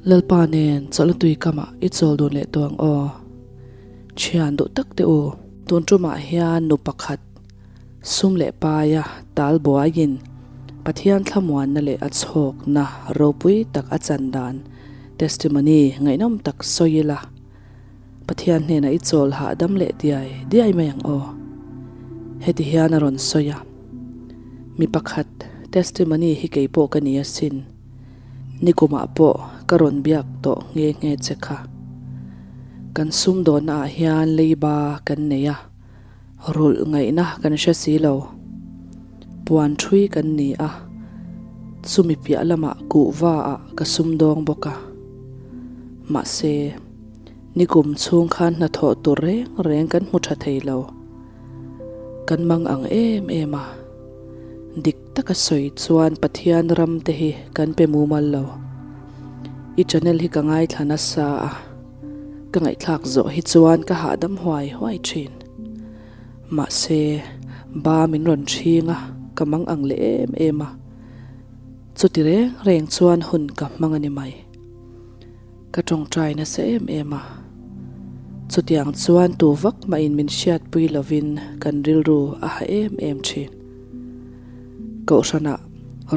Lalpa nen chawlhna tui kamah i chawl dun leh tawh ang aw. Thian duh tak teh u. Tun tumah hian nu pakhat sum leh paia tal buaiin Pathian thlamuanna leh a chhawkna ropui tak a chan dan testimony ngaihnawm tak sawi ila. Pathian hnenah i chawl hahdam leh diai diai mai ang aw. Heti hian a rawn sawi a, Mi pakhat testimony hi kei pawh ka ni asin. Nikumah pawh ka rawn biak tawh nghe nghe che kha. Kan sumdawnna ah hian leiba kan nei a, rulh ngaihna kan hre si lo. Puan thui kan ni a, chumi piah lamah kuhva ah ka sumdawng bawk a. Mahse. Nikum chhung khan hnathawh tur reng reng kan hmu tha thei lo. Kan mang ang em em a. Dik taka sawi chuan Pathian ram te hi kan pe mumal lo. I channel hi ka ngaithla nasa a, ka ngaihthlak zawh hi chuan ka hahdam huai huai thin. Mahse, ba min rawn ṭhing a, ka mang ang leh em em a. Chuti reng reng chuan hun ka hmang a ni mai. Ka tawngtai nasa em em a, chutiang chuan tu vak mahin min hriatpui lovin kan rilru a ha em em thin. Kohhranah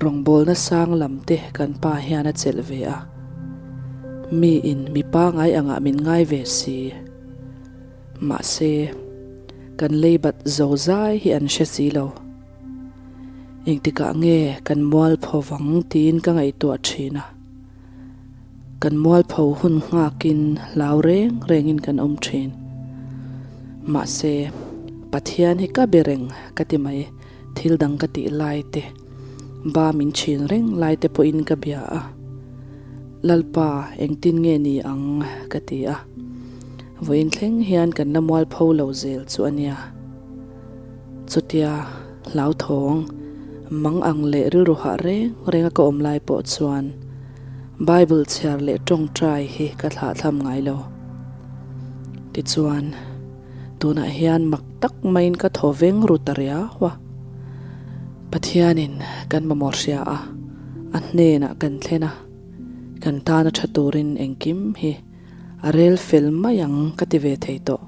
rawngbawlna sang lam te kan pa hian a chelh ve a, miin mi pangai angah min ngai ve si. Mahse, kan leibat zozai hi an hre si lo. Engtikah nge kan mualpho vang tiin ka ngaihtuah thin a. Kan mualpho hun nghakin hlau reng rengin kan awm thin. Mahse, Pathian hi ka be reng ka ti mai, thil dang ka tih lai te, ba min chhin reng lai te pawhin ka bia a. Lalpa, engtin nge ni ang ka ti a. Vawiin thleng hian kan la mualpho lo zel chu a nia. Chutia hlauthawng, mang ang leh rilru hah reng renga ka awm lai pawh chuan Bible chhiar leh tawngtai hi ka thlahthlam ngai lo. Tichuan, tunah hian mak tak maiin ka thaw veng ru ta riau a. Pathianin kan mamawh hria a, a hnenah kan thlen a, kan tana tha turin engkim hi a rel fel mai ang ka ti ve thei tawh.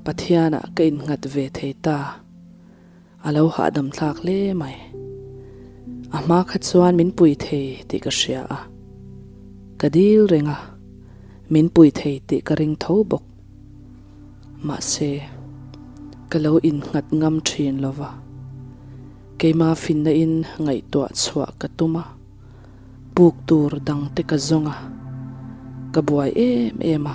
Pathianah ka innghat ve thei ta. A lo hahdam thlak hle mai. A hma kha chuan min pui thei tih ka hria a. Ka dil reng a, min pui thei tih ka ring tho bawk. Mahse, ka lo innghat ngam thin lo va. Keima finna in ngaihtuah chhuah ka tum a. Puk tur dang te ka zawng a, ka buai em em a,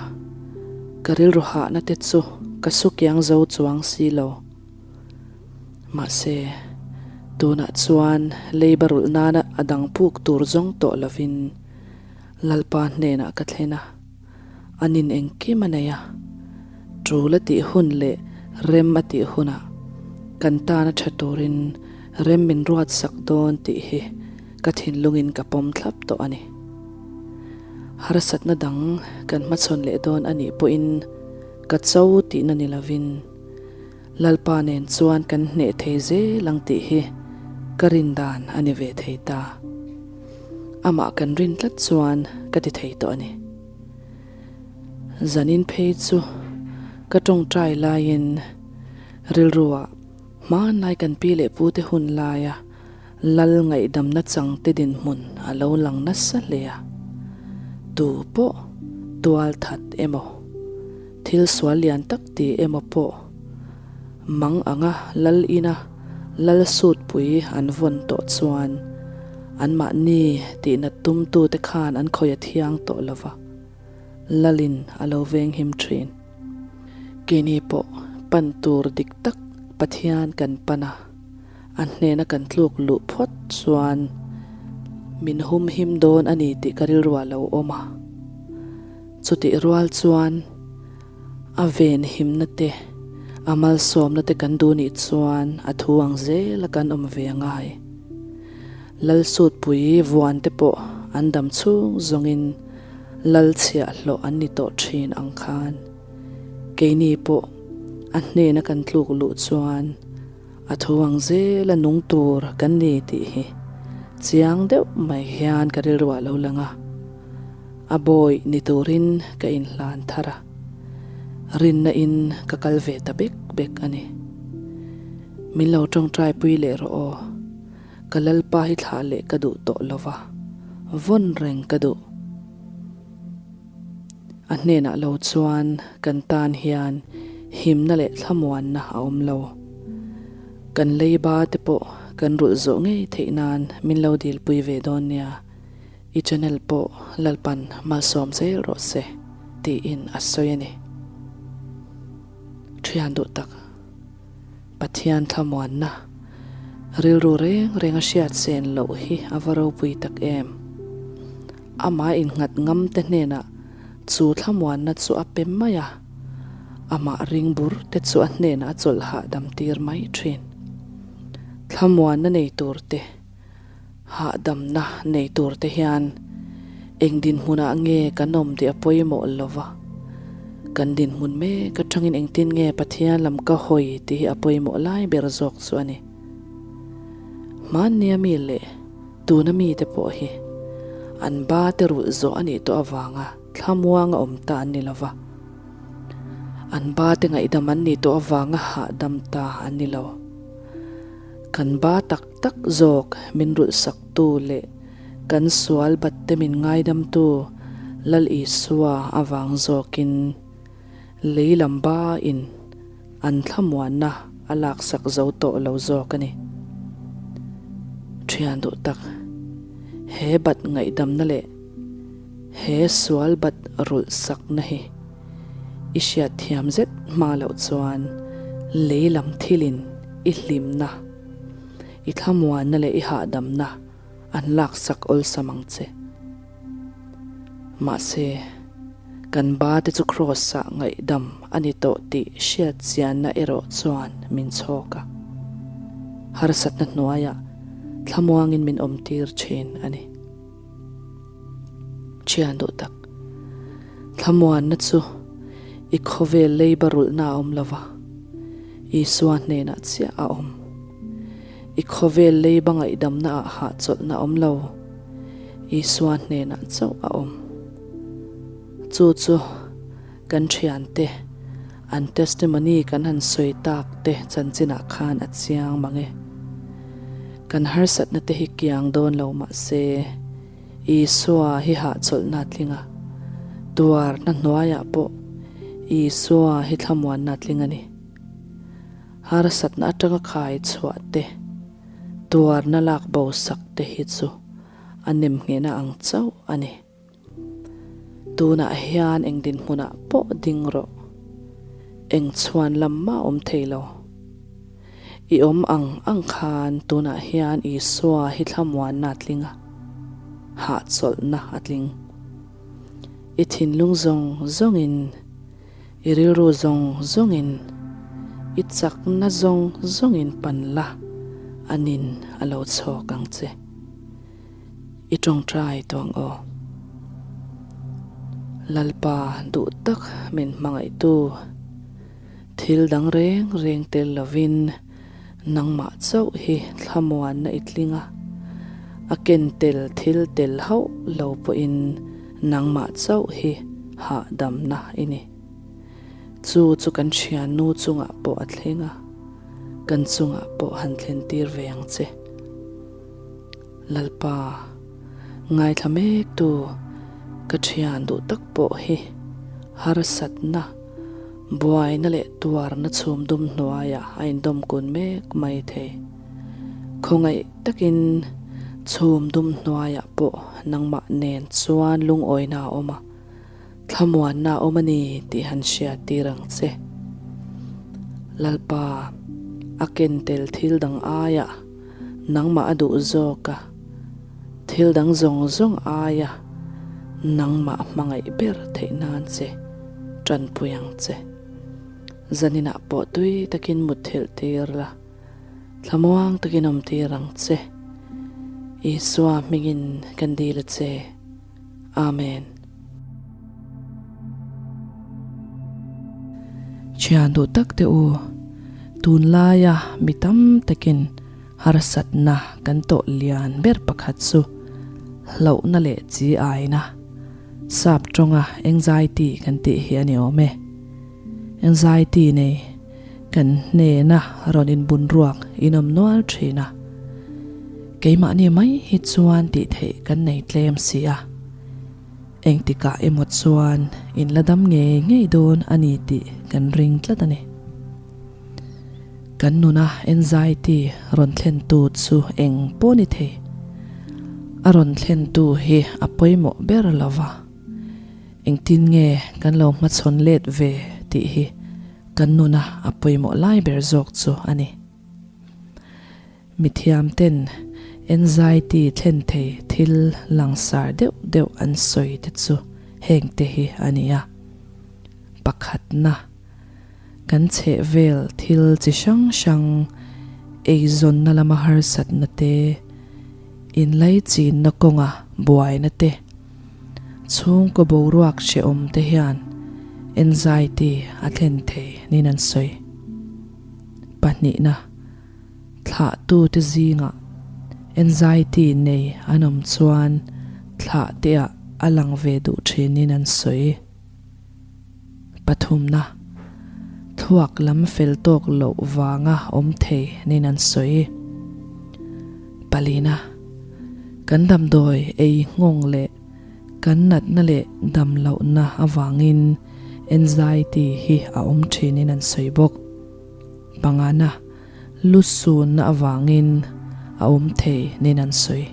ka rilru hahna te chu ka su kiang zo chuang si lo. Mahse, tunah chuan leiba rulh nana a dang puk tur zawng tawh lovin Lalpa hnenah ka thlen a, a nin engkim a nei a, tul a tih hun leh rem a tih hunah kan tana tha turin rem min ruatsak dawn tih hi ka thinlungin ka pawm thlap tawh a ni. Harsatna dang kan hmachhawn leh dawn a nih pawhin ka cho tihna ni lovin Lalpa nen chuan kan hneh thei zel ang tih hi ka rin dan a ni ve thei ta. Amah kan rin tlat chuan ka ti thei tawh a ni. Zanin phei chu ka tawngtai laiin rilruah hmanlai kan pi leh pute hun laia Lal ngaihdamna changte dinhmun a lo lang nasa hle a. Tu pawh tual that emaw, thil sual lian tak ti emaw pawh mang anga lal ina lal sutpui an vawn tawh chuan anmahni tihnat tumtute khan an khawih a thiang tawh lo va, lalin a lo venghim thin. Keini pawh pan tur dik tak Pathian kan pan a. A hnena kan tluk luh phawt chuan min humhim dawn a ni tih ka rilru a lo awm a. Chutih rual chuan a venhimna te, a malsawmna te kan duh nih chuan a thu ang zel a kan awm ve a ngai. Lalsutpui vuan te pawh an dam chhung zawngin Lalchhiahhlawh an ni tawh thin ang khan keini pawh a hnena kan tluk luh chuan A tho ang zel a nung tur kan ni tih hi Chiang deuh mai hian ka rilruah lo lang a, a bawi ni turin ka inhlan thar a, rinna in ka kal ve ta bek bek a ni. Min lo tawngtai pui leh rawh aw, ka Lalpa hi thlah leh ka duh tawh lo va, vawn reng ka duh. A hnenah lo chuan kan tan hian himna leh thlamuanna a awm lo. Kan leiba te pawh kan rulh zawh ngei theih nan min lo dilpui ve dawn nia, i channel pawh Lalpan malsawm zel rawh se tiin a sawi a ni. Thian duh tak. Pathian thlamuanna rilru reng reng a hriat sen loh hi a va ropui tak em. Amah innghat ngam te hnenah chu thlamuanna chu a pe mai a, amah ring bur te chu a hnenah a chawlh hahdam tir mai thin. Thlamuanna nei tur te. Hahdamna nei tur te hian eng dinhmunah nge kan awm tih a pawimawh lo va, kan dinhmun mek atangin engtin nge Pathian lam ka hawi tih hi a pawimawh lai ber zawk chu a ni. Hmannia mi leh tuna mite pawh hi an ba te rulh zawh a nih tawh avanga thlamuanga awm ta an ni lo va, an ba te ngaihdam an nih tawh avanga hahdam ta an ni lo. Kan ba tak tak zawk min rulhsaktu leh kan sual batte min ngaidamtu Lal Isua avang zawkin lei lam ba in an thlamuanna a laksak zo tawh lo zawk a ni. Thian duh tak, he bat ngaihdamna leh he sual bat rulhsakna hi I hriat thiam zet hma loh chuan lei lam thilin i hlimna, i thlamuanna leh i hahdamna an laksak awlsam ang che. Mahse, kan ba te chu Kraws-ah ngaihdam a ni tawh tih hriat chianna erawh chuan min chhawk a, harsatna hnuaiah thlamuangin min awmtir thin a ni. Thian duh tak. Thlamuanna chu i khawvel leiba rulhna a awm lova, Isua hnenah chiah a awm. I khawvel leiba ngaihdamna ah hahchawlhna a awm lo, Isua hnenah chauh a awm. Chu chu kan thiante an testimony kan han sawi tak te chanchinah khan a chiang mang e. Kan harsatna te hi kiang dawn lo mah se, Isua hi hahchawlhna a tling a, tuarna hnuaiah pawh Isua hi thlamuanna a tling a ni. Harsatna atanga khai chhuah te, tuarna lak bo sak te hi chu a nemnghehna ang chauh a ni. Tunah hian eng dinhmunah pawh ding rawh. Eng chhuan lam mah awm thei lo. I awm ang ang khan tunah hian Isua hi thlamuanna a tling a, hahchawlhna a tling. I thinlung zawng zawngin, i rilru zawng zawngin, i chakna zawng zawngin pan la, a nin a lo chhawk ang che. I tawngtai tawh ang aw. Lalpa duh tak min hmangaihtu. Thil dang reng reng tel lovin nangmah chauh hi thlamuanna i tling a, a ken tel thil tel hauh lo pawhin nangmah chauh hi hahdamna i ni. Chu chu kan thiannu chungah pawh a thleng a, kan chungah pawh han thlen tir ve ang che. Lalpa, ngaithla mektu ka thian duh tak pawh hi harsatna, buaina leh tuarna chhum dum hnuaiah a indawm kun mek mai thei. Khawngaih takin chhum dum hnuaiah pawh nangmah nen chuan lungawina a awm a. Thlamuanna a awm a ni tih han hriat tir ang che. Lalpa, a ken tel thil dang aia nangmah a duh zawk a, thil dang zawng zawng aia nangmah hmangaih ber theih nan che tanpui ang che. Zaninah pawh tui takin mutthilh tir la, thlamuang takin awm tir ang che. Isua hmingin kan dil a che. Amen. Thian duh tak te u, tunlaia mi tam takin Harsatna kan tawh lian ber pakhat chu hlauhna leh chi aina, sap tawnga anxiety kan tih hi a ni awm e. Anxiety nei kan hnena rawn inbunruak inawm nual thin a, keimahni mai hi chuan tih theih kan nei tlem si a. Engtikah emaw chuan in la dam ngei ngei dawn a ni tih kan ring tlat a ni. Kan nuna anxiety rawn thlentu chu eng pawh ni thei. A rawn thlentu hi a pawimawh ber lo va, engtin nge kan lo hmachhawn let ve tih hi kan nuna a pawimawh lai ber zawk chu a ni. Mithiamten anxiety thlen thei thil langsar deuh deuh an sawi te chu heng te hi a ni a. Pakhatna, kan chhehvel thil chi hrang hrang eizawnna lama harsatna te, inlaichinna kawnga buaina te, chhungkaw boruak hrehawm te hian anxiety a thlen thei niin an sawi. Pahnihna. Thlahtute zingah anxiety nei an awm chuan thlahte-ah a lang ve duh thinin an sawi. Pathumna, thluak lam fel tawk loh vanga awm thei niin an sawi. Palina, kan damdawi ei nghawng leh kan natna leh dam lohna avangin anxiety hi a awm thinin an sawi bawk. Pangana, lu sunna avangin a awm thei niin an sawi.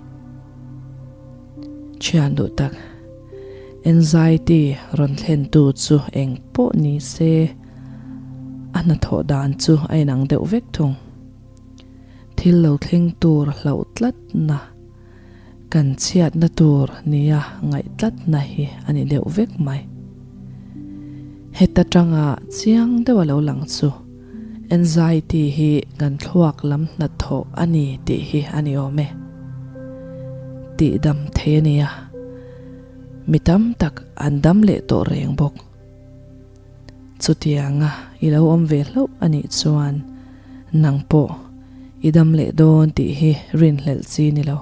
Thian duh tak, anxiety rawn thlentu chu eng pawh ni se, a hnathawh dan chu a inang deuh vek thung. Thil lo thleng tur hlauh tlatna. Kan chhiatna tur nia ngaih tlatna hi a ni deuh vek mai. Heta tanga chiang deuh a lo lang chu anxiety hi kan thluak lam hnathawh a ni tih hi a ni awm e. Tihdam thei a nia. Mi tam tak an dam leh tawh reng bawk. Chutianga i lo awm ve hlauh a nih chuan nang pawh i dam leh dawn tih hi rinhlelh chi ni lo.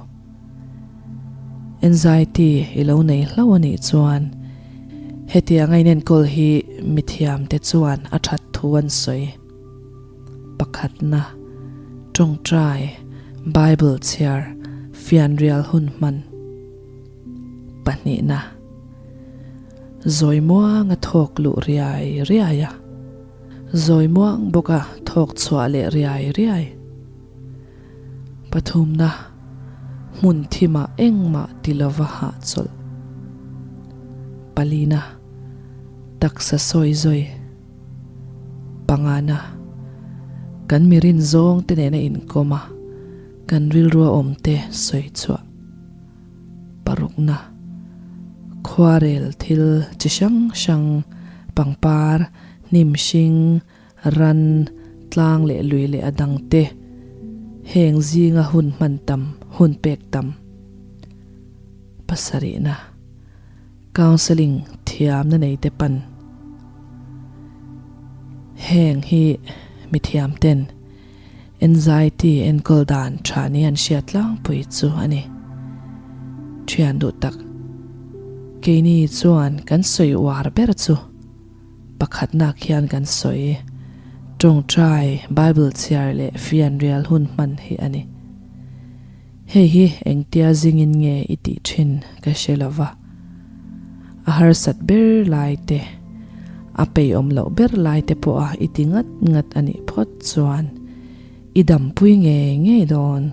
Anxiety i lo nei hlauh a nih chuan hetianga inenkawl hi mithiamte chuan a that thu an sawi. Pakhatna, tawngtai, Bible chhiar, fianrial hun hman. Pahnihna. Zawi muang a thawk luh riai riai a, zawi muang bawk a thawk chhuah leh riai riai. Pathumna, hmun thimah engmah ti lova hahchawlh. Palina, taksa sawi zawi. Pangana, kan mirin zawng te nena inkawm a, kan rilru a awm te sawi chhuah. Parukna, khuarel thil chi hrang hrang, pangpar, hnim hring, ran, tlang leh lui leh a dang te, heng zinga hun hman tam, hun pek tam. Pasarihna, counselling thiamna nei te pan. Heng hi mithiam ten Anxiety enkawl dan tha ni an hriat tlangpui chu a ni. Thian duh tak, keini chuan kan sawi uar ber chu pakhatna khian kan sawi tawngtai, Bible chhiar leh fianrial hun hman hi a ni. Hei hi engtia zingin nge i tih thin ka hre lo va, a harsat ber lai te, a peihawm loh ber lai te pawha i ti ngat ngat a nih phawt chuan i dampui ngei ngei dawn.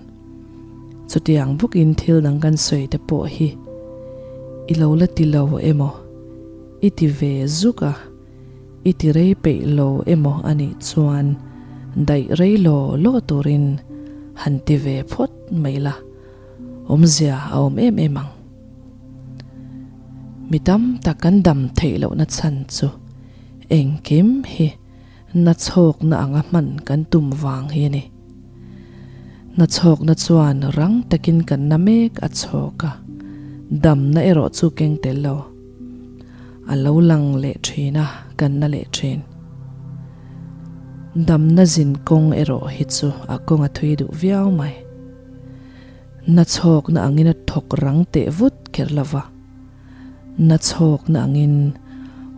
Chutiang bawkin thil dang kan sawi te pawh hi i lo la ti lo emaw, i ti ve zuk a, I ti rei peih lo emaw a nih chuan daih rei law law turin han ti ve phawt mai la, awmzia a awm em em ang. Mi tam tak kan dam theih lohna chhan chu engkim hi nachhawkna anga hman kan tum vang hi a ni. Nachhawkna chuan rang takin kan na mek a chhawk a, damna erawh chu keng tel lo. A lo lang leh thin a, kan na leh thin. Damna zin kawng erawh hi chu a kawng a thui duh viau mai. Nachhawkna angin a thawk rang teh vut kher lo va, nachhawkna angin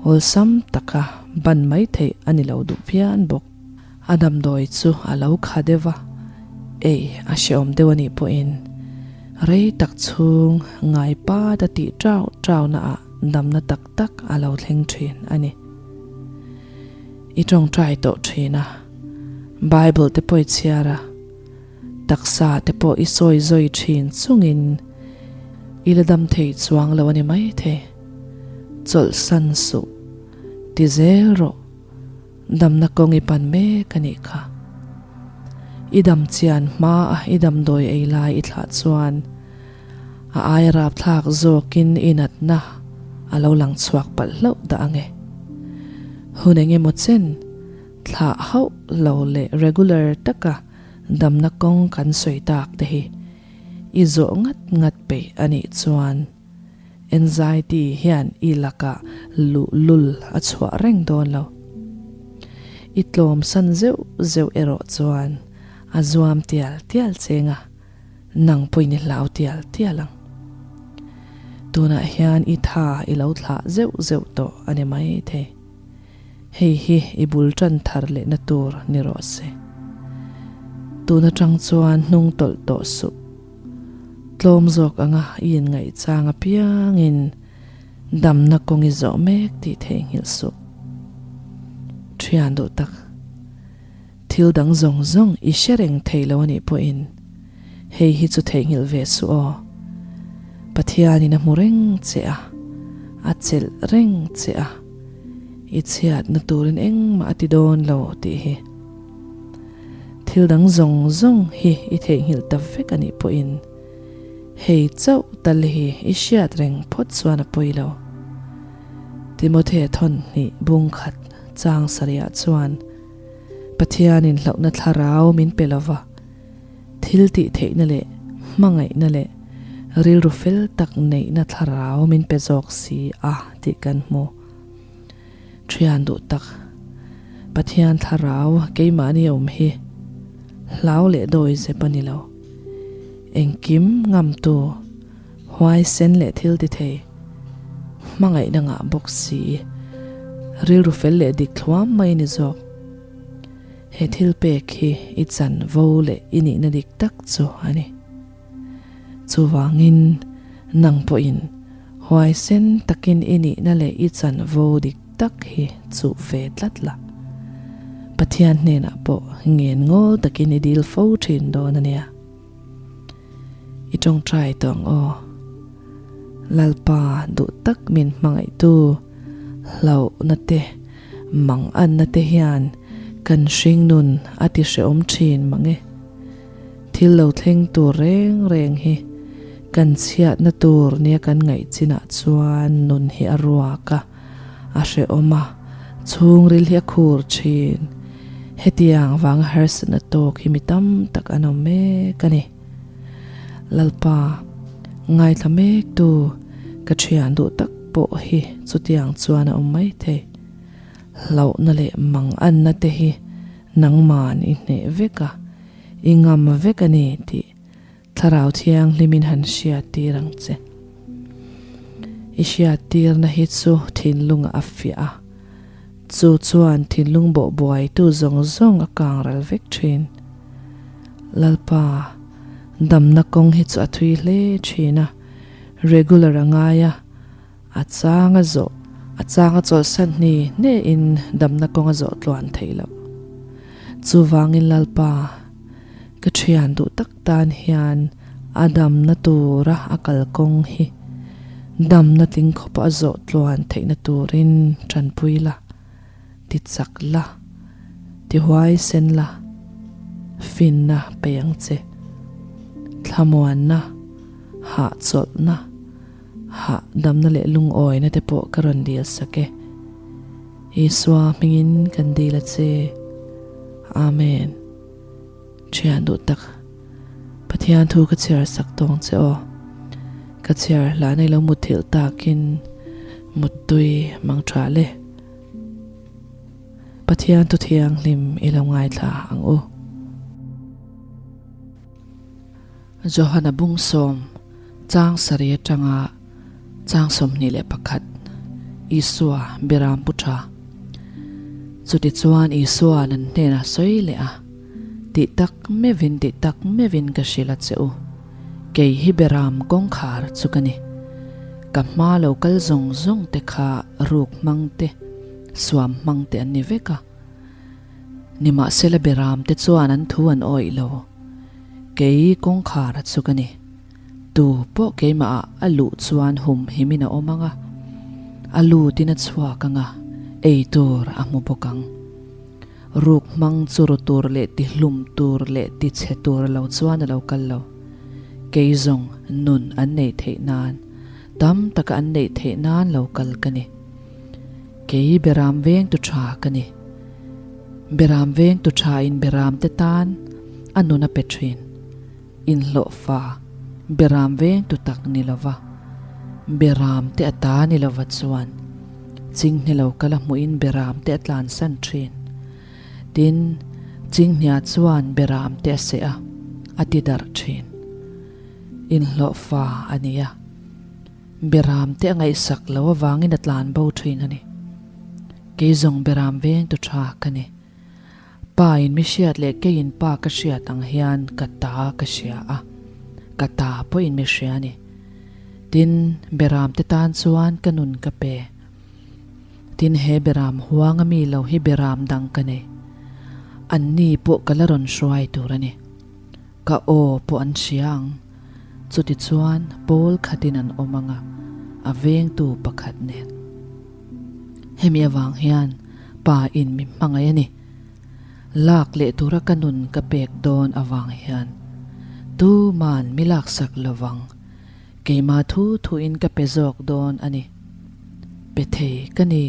awlsam taka ban mai theih a ni lo duh phian bawk. A damdawi chu a lo kha deuh a, ei a hrehawm deuh a nih pawhin rei tak chhung ngai pat a tih ṭau ṭau naah damna tak tak a lo thleng ṭhin a ni. I ṭawngṭai tawh ṭhin a, Bible te pawh i chhiar a, taksa te pawh i sawi zawi ṭhin chungin i la dam thei chuang lo a ni maithei. Chawlhsan suh, ti zel rawh. Damna kawng i pan mek a nih kha. I dam chian hma a i damdawi ei lai i thlah chuan a aia rapthlak zawkin i natna a lo lang chhuak palh hlauh dah ang e. Hun eng emaw chen thlah hauh lo leh regular taka damna kawng kan sawi tak te hi i zawh ngat ngat peih a nih chuan Anxiety hian i lakah luhlul a chhuah reng dawn lo. I tlawmsan zeuh zeuh erawh chuan a zuam tial tial cheng a, nang pawhin i hlau tial tial ang. Tunah hian i tha i lo thlah zeuh zeuh tawh a ni mai thei. Hei hi i bul tan thar lehna tur ni rawh se. Tun atang chuan hnung tawlh tawh suh. Tlawm zawk anga i inngaihchang apiangin damna kawng i zawh mek tih theihnghilh suh. Thian duh tak, thil dang zawng zawng i hre reng thei lo anih pawhin hei hi chu theihnghilh ve suh aw. Pathianin a hmu reng che a, a chelh reng che a, i chhiatna turin engmah a ti dawn lo tih hi. Thil dang zawng zawng hi i theihnghilh ta vek a nih pawhin hei chauh tal hi i hriat reng phawt chuan a pawi lo. Timothea thawn hnih bung khat chang sarihah chuan Pathianin hlauhna thlarau min pe lo va, thil tih theihna leh hmangaihna leh rilru fel tak neihna thlarau min pe zawk si a tih kan hmu. Thian duh tak, Pathian thlarau keimahni awm hi hlau leh dawi zep a ni lo. Engkim ngamtu, huaisen leh thil ti thei, hmangaihna ngah bawk si, rilru fel leh dik thluam mai ni zawk. He thil pek hi i chanvo leh i nihna dik tak chu a ni. Chuvangin, nang pawhin huaisen takin i nihna leh i chanvo dik tak hi chuh ve tlat la. Pathian hnenah pawh ngen ngawl takin i dil fo thin dawn a nia. I tawngtai tawh ang aw. Lalpa duh tak min hmangaihtu hlauhna te, manganna te hian kan hringnun a ti hrehawm thin mang e. Thil lo thleng tur reng reng hi kan chhiatna tur nia kan ngaih chinah chuan nun hi a ruak a, a hrehawm a, chhungril hi a khur thin. Hetiang vanga harsatna tawk hi mi tam tak an awm mek a ni. Lalpa, ngaithla mektu ka thian duh tak pawh hi chutiang chuan a awm maithei. Hlauhna leh manganna te hi nangman i hneh vek a, i ngam vek a ni tih Thlarau Thianghlimin han hriattir ang che. I hriattirna hi chu thinlungah a fiah a, chu chuan thinlung bawhbuaitu zawng zawng a kangral vek thin. Lalpa, damna kawng hi chu a thui hle thin a, regular a ngai a, A chang a zawh, a chang a chawlhsan hni hnehin damna kawng a zawh tluan theih loh. Chuvangin Lalpa, ka thian duh tak tan hian a damna tura a kalkawng hi damna tling khawpa a zawh tluan theihna turin tanpui la, ti chak la, ti huaisen la, finna pe ang che. Thlamuanna, hahchawlhna, Hah damna leh lungawina te pawh ka rawn dil sak e. Isua hmingin kan dil a che. Amen. Thian duh tak, Pathian thu ka chhiar sak tawng che aw. Ka chhiar hlan ei lo mutthilh takin muttui mang tha le. Pathian thu thianghlim i lo ngaithla ang u. Johana Bungsawm chang sarih atanga chang 21 Isua Beram Pu Tha Chutichuan Isua'n an hnenah sawi leh a, Tih tak meuhin tih tak meuhin ka hrilh a che u, kei hi Beram kawngkhar chu ka ni. Ka hma lo kal zawng zawng te kha ruk hmang te, suam hmang te an ni vek a. Nimahsela Beram te chuan an thu an awih lo. Kei kawngkhar chu ka ni. Tu pawh keimah ah a luh chuan hum himin a awm ang a, a lutin a chhuak ang a, ei tur a hmu bawk ang. Ruk hmang chu ru tur leh ti hlum tur leh ti chhe tur lo chuan a lo kal lo. Kei zawng nun an neih theih nan, tam taka an neih theih nan lo kal ka ni. Kei Beram vengtu tha ka ni. Beram vengtu tha in Beram te tan a nun a pe thin. Inhlawhfa Beram vengtu tak ni lova, Beram te a ta ni lova chuan Chinghne lo kal a hmuhin Beram te a tlansan thin. Tin, Chinghnia chuan Beram te a seh a, a ti darh thin. Inhlawhfa a ni a. Beram te a ngaihsak lo avangin a tlan bo thin a ni. Kei zawng Beram vengtu tha ka ni. Pa in mi hriat leh keiin pa ka hriat ang hian ka ta ka hria a, ka ta pawhin mi hria a ni. Tin, Beram te tan chuan ka nun ka pe. Tin, he Beram huanga mi lo hi Beram dang ka nei. Anni pawh ka la rawn hruai tur a ni. Ka aw pawh an hria ang. Chutichuan pawl khatin an awm ang a, a vengtu pakhat nen. Hemi avang hian pa in mi hmangaih a ni. Lak leh tura ka nun ka pek dawn avang hian tuman mi laksak lovang, keimah thu thuin ka pe zawk dawn a ni. Pe thei ka ni,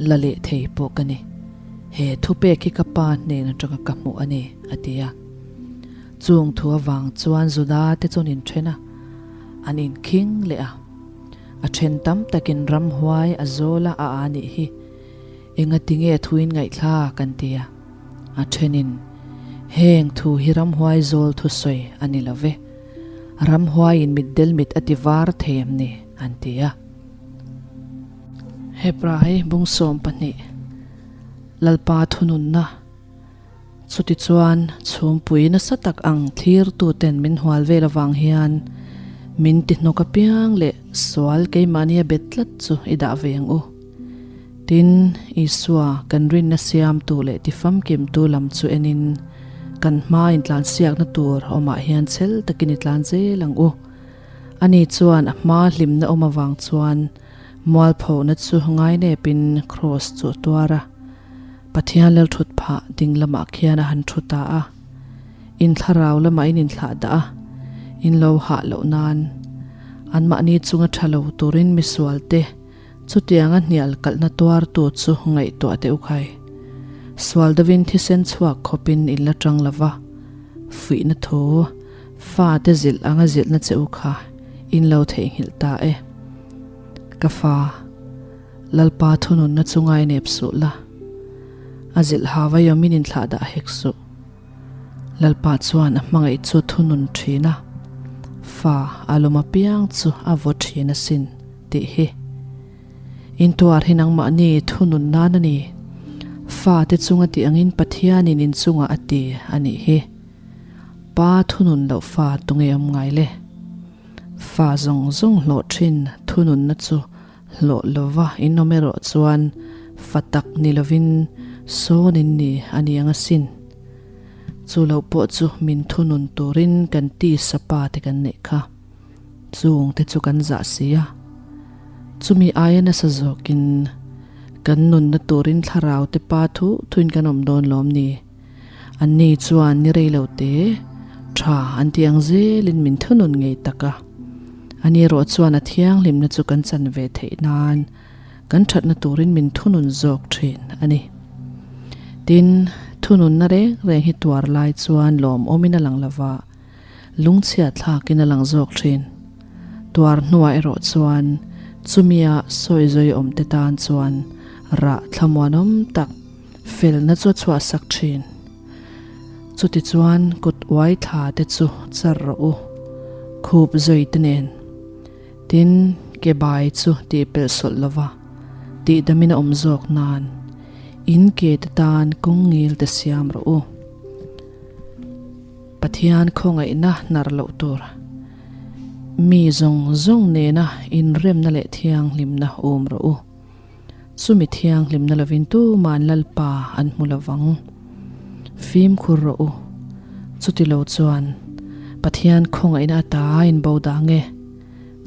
la leh thei pawh ka ni. He thupek hi ka pa hnen atanga ka hmuh a ni, a ti a. Chung thu avang chuan Juda te chuan inthen a, an inkhing leh a. A then tam takin ramhuai a zawl a a a nih hi. Engatinge thuin ngaihthlak an ti a. A thenin, Heng thu hi ramhuai zawl thusawi a ni lo ve. Ramhuaiin mitdel mit a ti var thei em ni? an ti a. Hebrai bungsawm pahnih Lalpa thununna Chutichuan, chhumpui nasa tak ang thlirtuten min hual vel avang hian min tihnawk apiang leh sual keimahnia bet tlat chu i dah ve ang u. Tin, Isua kan rinna siamtu leh tifamkimtu lam chu enin kan hma intlansiakna tur awmah hian chhel takin i tlan zel ang u. Ani chuan a hma hlimna awm avang chuan mualphona chu ngainepin kraws chu a tuar a. Pathian lal thut phah ding lamah khian a han thu ta a, in thlarau lamah in inthlah dah a, in lo hah loh nan anmahni chunga tha lo turin misual te chutianga hnial kalhna tuartu chu ngaihtuah teh u khai. Sual deuhin thisen chhuak khawpin in la tang lo va, fuihna thu fate zilh anga zilhna che u kha in lo theihnghilh ta e. Ka fa. Lalpa thununna chu ngainep suh la, a zilh ha vai awmin inthlah dah hek suh. Lalpa chuan a hmangaih chu thunun thin a, fa a lawm apiang chu a vaw thin asin tih hi. Intuar hi nangmahni thunun nan a ni, fate chunga tih angin Pathianin inchungah a ti a nih hi. Pa thunun loh fa tunge awm ngai le? Fa zawng zawng hlawh thin thununna chu Hlawh lova in awm erawh chuan fa tak ni lovin sawn in ni a ni ang asin. Chu lo pawh chu min thunun turin kan tisa pa te kan neih kha. Chung te chu kan zah si a. Chumi aia nasa zawkin kan nunna turin thlarau te pa thu thuin kan awm dawn lawm ni. Anni chuan ni rei lo te, tha an ti ang zelin min thunun ngei tak a. Ani erawh chuan a thianghlimna chu kan chan ve theih nan kan thatna turin min thunun zawk thin a ni. Tin, thununna reng reng hi tuar lai chuan lawmawmin a lang lova, lungchhiat thlakin a lang zawk thin. Tuar hnuah erawh chuan chumia sawi zawi awmte tan chuan rah thlamuanawm tak, Felna chu a chhuahsak thin. Chutichuan kut uai thla te chu char rawh u. Khup zawi te nen. Tin, ke bai chu tih pelh sawlh lova tihdamin a awm zawk nan in ke te tan kawng ngil te siam rawh u. Pathian khawngaihna hnar loh tur mi zawng zawng nena inremna leh thianghlimna awm rawh u. Chumi thianghlimna lovin tuma'n Lalpa an hmu lovang. Fimkhur rawh u. Chuti lo chuan Pathian khawngaihna ata in bo dah nge?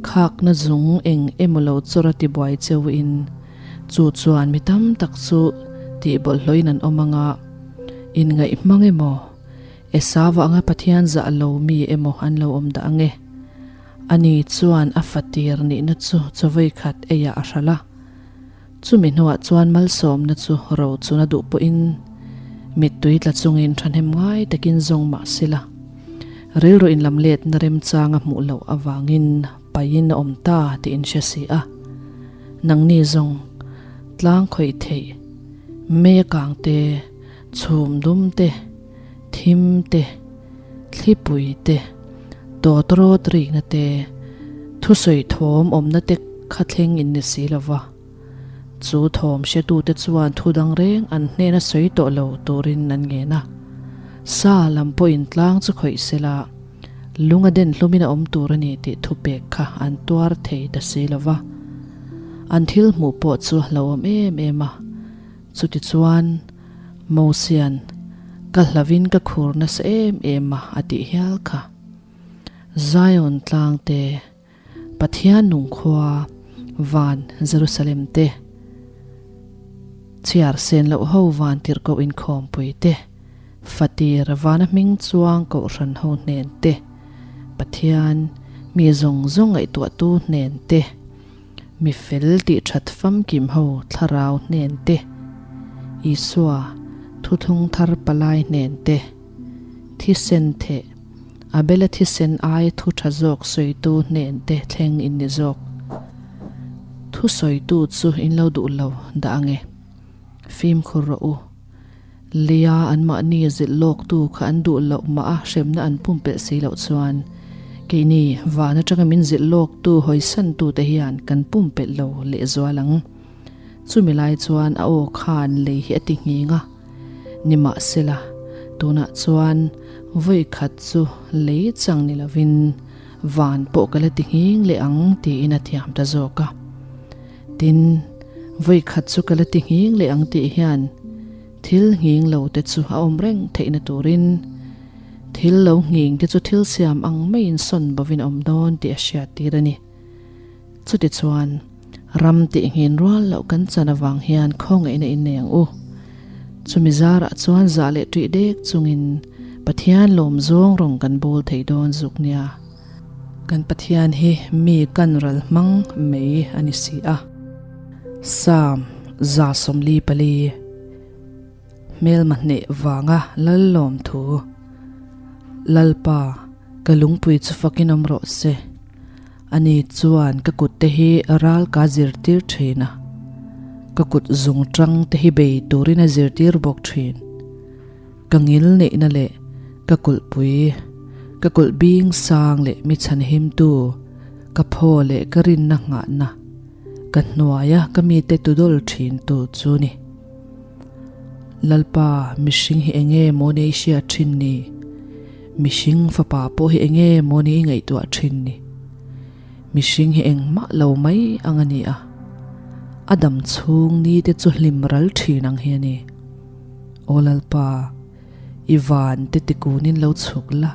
Khakna zung eng emaw lo chawr a tibuai cheu in chu chuan mi tam tak chu tih bawlhhlawhin an awm anga inngaih hmang emaw, Esau anga Pathian zah lo mi emaw an lo awm dah ange? Ani chuan a fatir nihna chu chawei khat eiah a hralh a. Chumi hnuah chuan malsawmna chu ro chuna duh pawhin mittui tla chungin thahnem ngai takin zawng mah sela, rilru inlam letna remchanga hmuh loh avangin paihin a awm ta tih in hre si a. Nangni zawng tlang khawih theih, mei a kang te, chhum dum te, thim te, thlipui te, tawtrawt rikna te, thusawi thawm awmna te kha thleng in ni si lo va. Chu thawm hretute chuan thu dang reng an hnena sawi tawh lo turin an ngen a. Sa lam pawhin tlang chu khawih se la, lung a den hlumin a awm tur a ni tih thupek kha an tuar thei ta si lo va. An thil hmuh pawh chu a hlauhawm em em a. Chutichuan, Mosian, Ka hlavin ka khur nasa em em a, a tih hial kha. Zion tlang te, Pathian nung khua, van Jerusalem te, chhiar sen loh ho van tirhkoh inkhawmpui te, fatir vana hming chuang kohhran ho hnen te, Pathian mi zawng zawng ngaihtuahtu hnen te, Mi fel tih that famkim ho thlarau hnen te, Isua thuthlung thar palai hnen te, thisen theh, Abela thisen aia thu tha zawk sawitu hnen te thleng in ni zawk. Thu sawitu chu in lo duh lo dah ange. Fimkhur rawh u. Leia anmahni zilh lawktu kha an duh loh mah a hremna an pumpelh si loh chuan keini van atanga min zilh lawktu hawisantute hian kan pumpelh lo lehzual ang. Chumi lai chuan a aw khan lei hi a ti nghing a, nimahsela tunah chuan vawi khat chu lei chang ni lovin van pawh ka la ti nghing leh ang tiin a thiam ta zawk a. Tin, vawi khat chu ka la ti nghing leh ang tih hian thil nghing lo te chu a awm reng theihna turin thil lo nghing te chu thil siam ang maiin sawn bovin a awm dawn tih a hriat tir a ni. Chutichuan, ram tih nghin rual loh kan chan avang hian khawngaihna in nei ang u. Chumi zarah chuan zah leh ṭih dek chungin Pathian lawm zawng rawng kan bawl thei dawn zuk nia. Kan Pathian hi mi kan ral hmang mai a ni si a. Psalm 144, Hmelma hneh vanga lal lawm thu. Lalpa, ka lungpui chu fakin awm rawh se. Ani chuan ka kut te hi ral ka zirtir thin a, ka kut zung tang te hi bei turin a zirtir bawk thin. Ka ngil neihna leh ka kulhpui, ka kulh bing sang leh mi chhanhimtu, ka phaw leh ka rinna nghahna, ka hnuaia ka mite tudawl thintu chu ni. Lalpa, mihring hi enge maw ni i hriat thin ni? Mihring fapa pawh hi enge maw ni i ngaihtuah thin ni? Mihring hi engmah lo mai ang a ni a, a dam chhung ni te chu hlim ral thin ang hi a ni. Aw Lalpa, i van te tikunin lo chhuk la,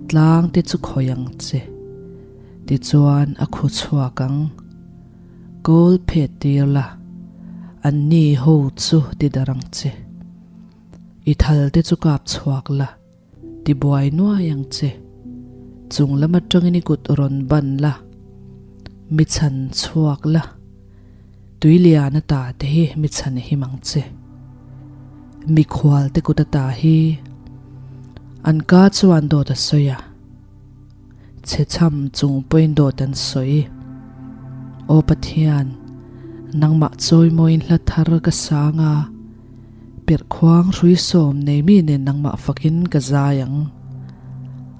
tlang te chu khawi ang che. Tichuan a khu chhuak ang. Kawl phet tir la, anni ho chu ti darh ang che. I thal te chu kap chhuak la, ti buai nuai ang che. Chung lam atangin i kut rawn ban la, mi chhan chhuak la. Tui lian ata te hi mi chhan him ang che. Mikhual te kut ata hi an ka chuan dawt a sawi a, chhe chham chung pawhin dawt an sawi. Aw Pathian, nangmah chawimawiin hla thar ka sang a, perhkhuang hrui sawm nei mi nen nangmah fakin ka zai ang.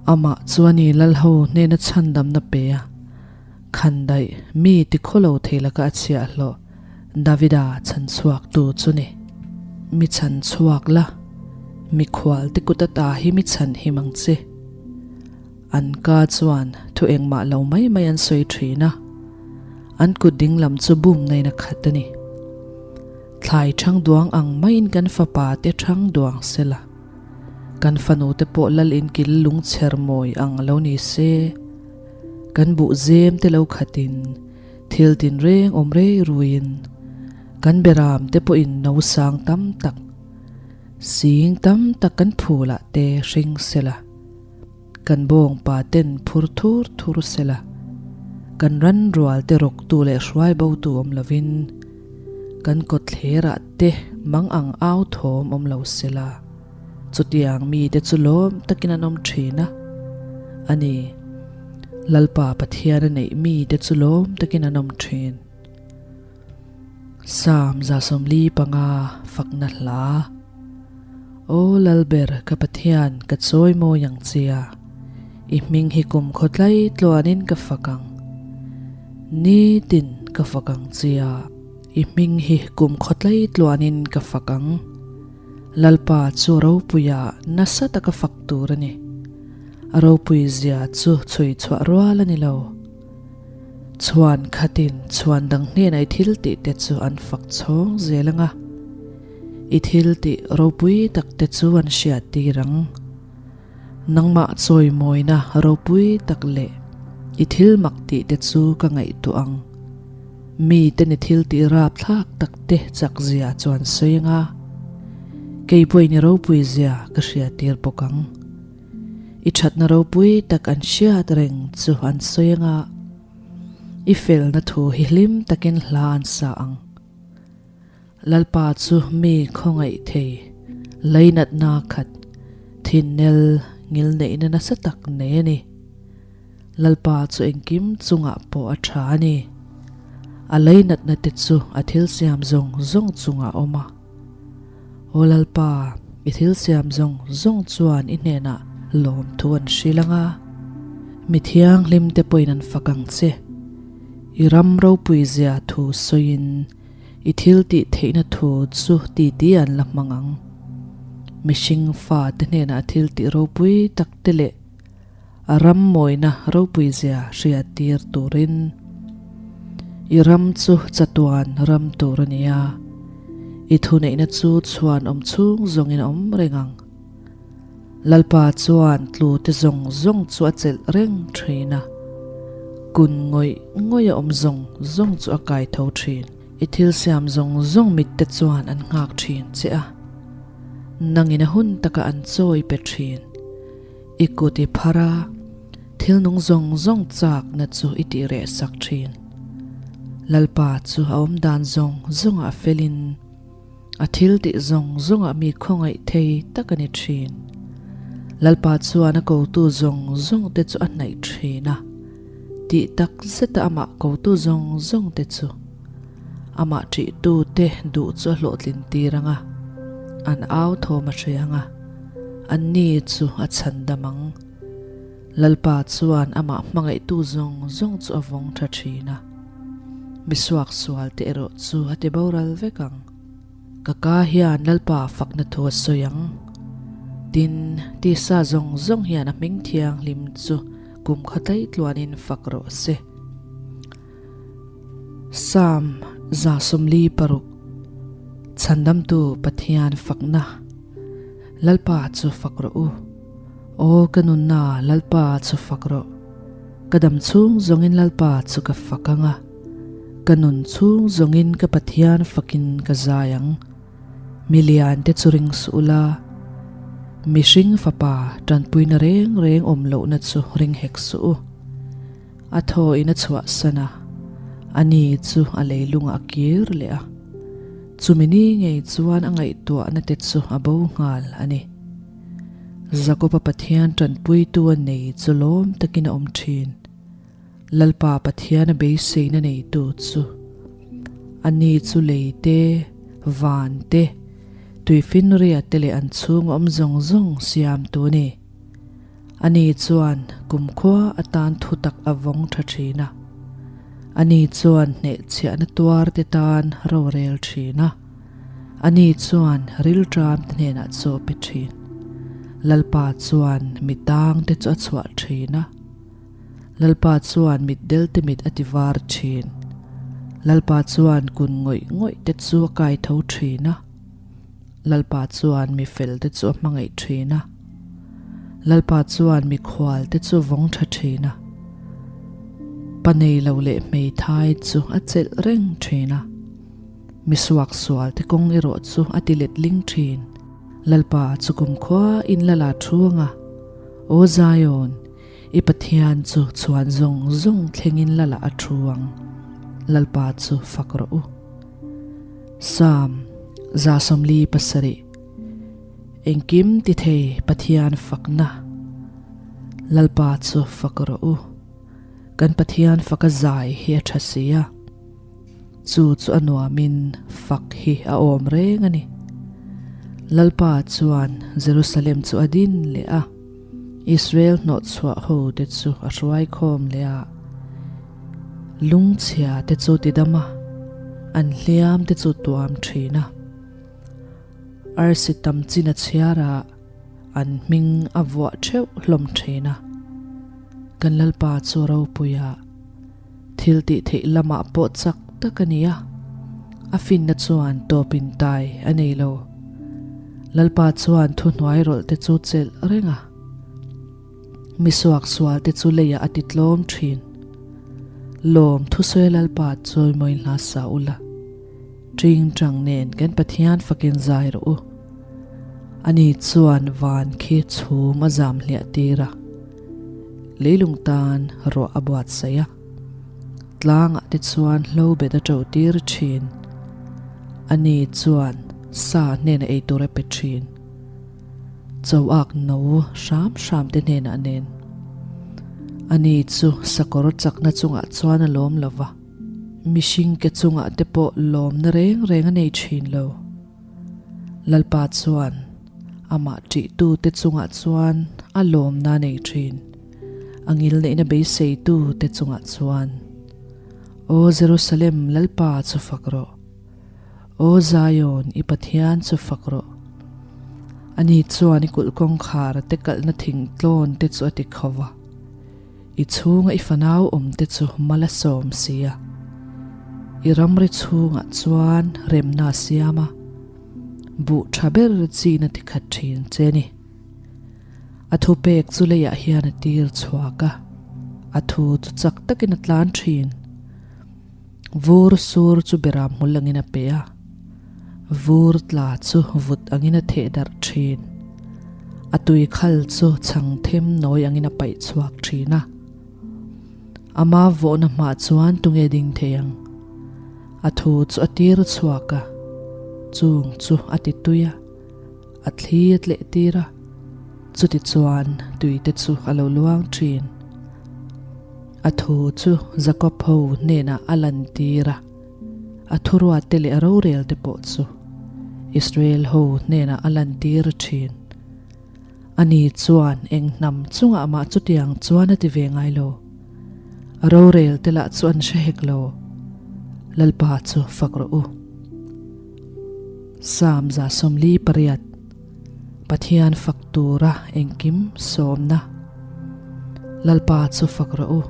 Amah chu a ni Lalho hnena chhandamna pe a, khandaih mi tikhawlo thei laka a chhiahhlawh Davida chhanchhuaktu chu ni. Mi chhanchhuak la, mikhual te kut ata hi mi chhan him ang che. An ka chuan thu engmah lo mai mai an sawi thin a, an kut ding lam chu bum nain a khat a ni. Thlai thang duang ang maiin kan fapa te thang duang sela, kan fanu te pawh lal in kil lung chher mawi ang lo ni se, kan buh zem te lo khatin thil tinreng awm rei ruiin kan beram te pawhin no sang tam tak, sing tam tak kan phulah te hring sela. Kan bawngpa ten phur thur thur sela, kan ran rual te rawktu leh hruai botu awm lovin, kan kawtthlerah te mang ang au thawm awm lo sela, chutiang mite chu lawm takin an awm thin a, a ni, Lalpa Pathian a neih mite chu lawm takin an awm thin. Psalm 145 Fakna Hla Aw Lalber ka Pathian ka chawi mawi ang chia, I hming hi kum khawtlai tluanin ka fak ang. Nitin ka fak ang chia, I hming hi kum khawtlai tluanin ka fak ang. Lalpa chu ropuia nasa taka fak tur a ni. A ropui zia chu chhui chhuah rual a ni lo. Chhuan khatin chhuan dang hnenah i thil tih te chu an fak chhawng zel ang a, i thil tih ropui tak te chu an hriat tir ang. Nangmah chawimawina ropui tak leh i thil mak tih te chu ka ngaihtuah ang. Miten i thil tih rapthlak tak te chak zia chu an sawi ang a, kei pawhin i ropui zia ka hriat tir bawk ang. I thatna ropui tak an hriat reng chu an sawi anga, i felna thu hi hlim takin hla an sa ang. Lalpa chu mi khawngaih thei, leinatna khat, thinnel ngilneihna nasa tak nei a ni. Lalpa chu engkim chungah pawh a tha a ni. A leinatna te chu a thil siam zawng zawng chungah a awm a. Aw Lalpa, i thil siam zawng zawng chuan i hnenah lawmthu an hrilh ang a, mi thianghlim te pawhin an fak ang che. I ram ropui zia thu sawiin i thil tih theihna thu chu titi an la hmang ang. Mihring fate hnenah thil tih ropui tak te leh A ram mawina ropui zia hriat tir turin i ram chu chatuan ram tur a ni a, i thuneihna chu chhuan awm chhung zawngin a awm reng ang. Lalpa chuan tlu te zawng zawng chu a chelh reng thin a, kun ngawih ngawih a awm zawng zawng chu a kai tho thin. I thil siam zawng zawng mit te chuan an nghak thin che a, nangin a hun taka an chawi pe thin. I kut i phar a, thil nung zawng zawng chakna chu i tih reh sak thin. Lalpa chu a awm dan zawng zawngah a felin, a thil tih zawng zawngah mi khawngaih thei tak a ni thin. Lalpa chuan a kotu zawng zawng te chu a hnaih thin a, tih tak zeta amah kotu zawng zawng te chu amah ṭihtu te duh chu a hlawhtlin tir ang a, an au thawm a hre ang a. Anni chu a chhandam ang. Lalpa chuan amah hmangaihtu zawng zawng chu a vawng tha thin a, misuak sual te erawh chu a ti boral vek ang. Ka ka hian Lalpa fakna thu a sawi ang. Tin, tisa zawng zawng hian a hming thianghlim chu kum kha tlaih tluanin fak rawh se. Psalm 146 Chhandamtu Pathian fakna Lalpa chu fak rawh u. Aw ka nunna Lalpa chu fak rawh. Ka dam chhung zawngin Lalpa chu ka fak ang a, ka nun chhung zawngin ka Pathian fakin ka zai ang. Mi lian te chu ring suh ula, mihring fapa tanpuina reng reng awm lohna chu ring hek suh u. A thaw in a chhuahsan a, a ni chu a leilungah a kir leh a. Chumi ni ngei chuan a ngaihtuahna te chu a bo nghal a ni. Jakoba Pathian tanpuitu a nei chu lawm takin a awm thin. Lalpa Pathian a beiseina neitu chu a ni chu lei te, van te, tuifinria te leh an chhung awm zawng zawng siamtu a ni. Ani chuan kumkhua atan thutak a vawng tha thin a. Ani chuan hnehchhiahna tuar te tan rorel thin a. Ani chuan rilṭam te hnenah chaw pe thin. Lalpa chuan mi tang te chu a chhuah thin a. Lalpa chuan mitdel te mit a ti var thin. Lalpa chuan kun ngawih ngawih te chu a kai tho thin a. Lalpa chuan mi fel te chu a hmangaih thin a. Lalpa chuan mikhual te chu vawng tha thin a. Pa nei lo leh hmeithai chu a chelh reng thin a. Mi suaksual te kawng erawh chu a ti letling thin. Lalpa chu kumkhua in la la thu ang a, Aw Zion, i Pathian chu chhuan zawng zawng thlengin la la a thu ang. Lalpa chu fak rawh u. Psalm 47 Engkim ti thei Pathian fakna Lalpa chu fak rawh u. Kan Pathian faka zai hi a tha si a. Chu chu a nuamin fak hi a awm reng a ni. Lalpa chuan Jerusalem chu a din leh a, Israel hnawhchhuah ho te chu a hruai khawm leh a. Lungchhia te chu tidam a, an hliam te chu tuam thin a. Arsi tam chin a chhiar a, an hming a vuah theuh hlawm thin a. Kan Lalpa chu ropui a. Thil tih theih lamah pawh chak tak a ni a, a finna chuan tawp in tai a nei lo. Lalpa chuan thuhnuai rawlh te chu chelh reng a, mi suaksual te chu leiah a ti tlawm thin. Lawm thusawi Lalpa chawimawi hla sa ula, ṭing ṭang nen kan Pathian fakin zai rawh u. Ani chuan van khi chhum a zam hliah tir a. Leilung tan ruah a buatsaih a, tlangah te chuan hlo bet a ṭo tir ṭhin. Ani chuan sa hnenah ei tur a pe ṭhin. Choak no hram hram te hnenah nen. Ani chu sakawr chakna chungah chuan a lawm lo va, mihring ke chungah te pawh lawmna reng reng a nei ṭhin lo. Lalpa chuan amah ṭihtute chungah chuan a lawmna a nei ṭhin, a ngilneihna beiseitute chungah chuan. Aw Jerusalem, Lalpa chu fak rawh! Aw Zion, i Pathian chu fak rawh! Ani chuan i kulh kawngkhar te kalhna thingtlawn te chu a ti kho va. I chhunga i fanau awmte chu mal a sawm si a, i ramri chhungah chuan remna a siam a, buh tha ber chin a tikhat thin che a ni. A thupek chu leiah hian a tir chhuak a, a thu chu chak takin a tlan thin. Vur sur chu beram hmul angin a pe a, vur tla chu vut angin a theh darh thin. A tui khal chu chhang them nawi angin a paih chhuak thin a. Ama vawhna hmah chuan tunge ding thei ang? A thu chu a tir chhuak a, chung chu a ti tui a, a thli a tleh tir a, chutichuan tuite chu a lo luang thin. A thu chu Jakob ho hnenah a lantir a, a thuruatte leh a rorelte pawh chu Israel ho hnenah a lantir thin. Ani chuan eng hnam chungah mah chutiang chuan a ti ve ngai lo. A rorelte lah chu an hre hek lo. Lalpa chu fak rawh u. Psalm 48 Pathian fak tura engkim sawmna. Lalpa chu fak rawh u.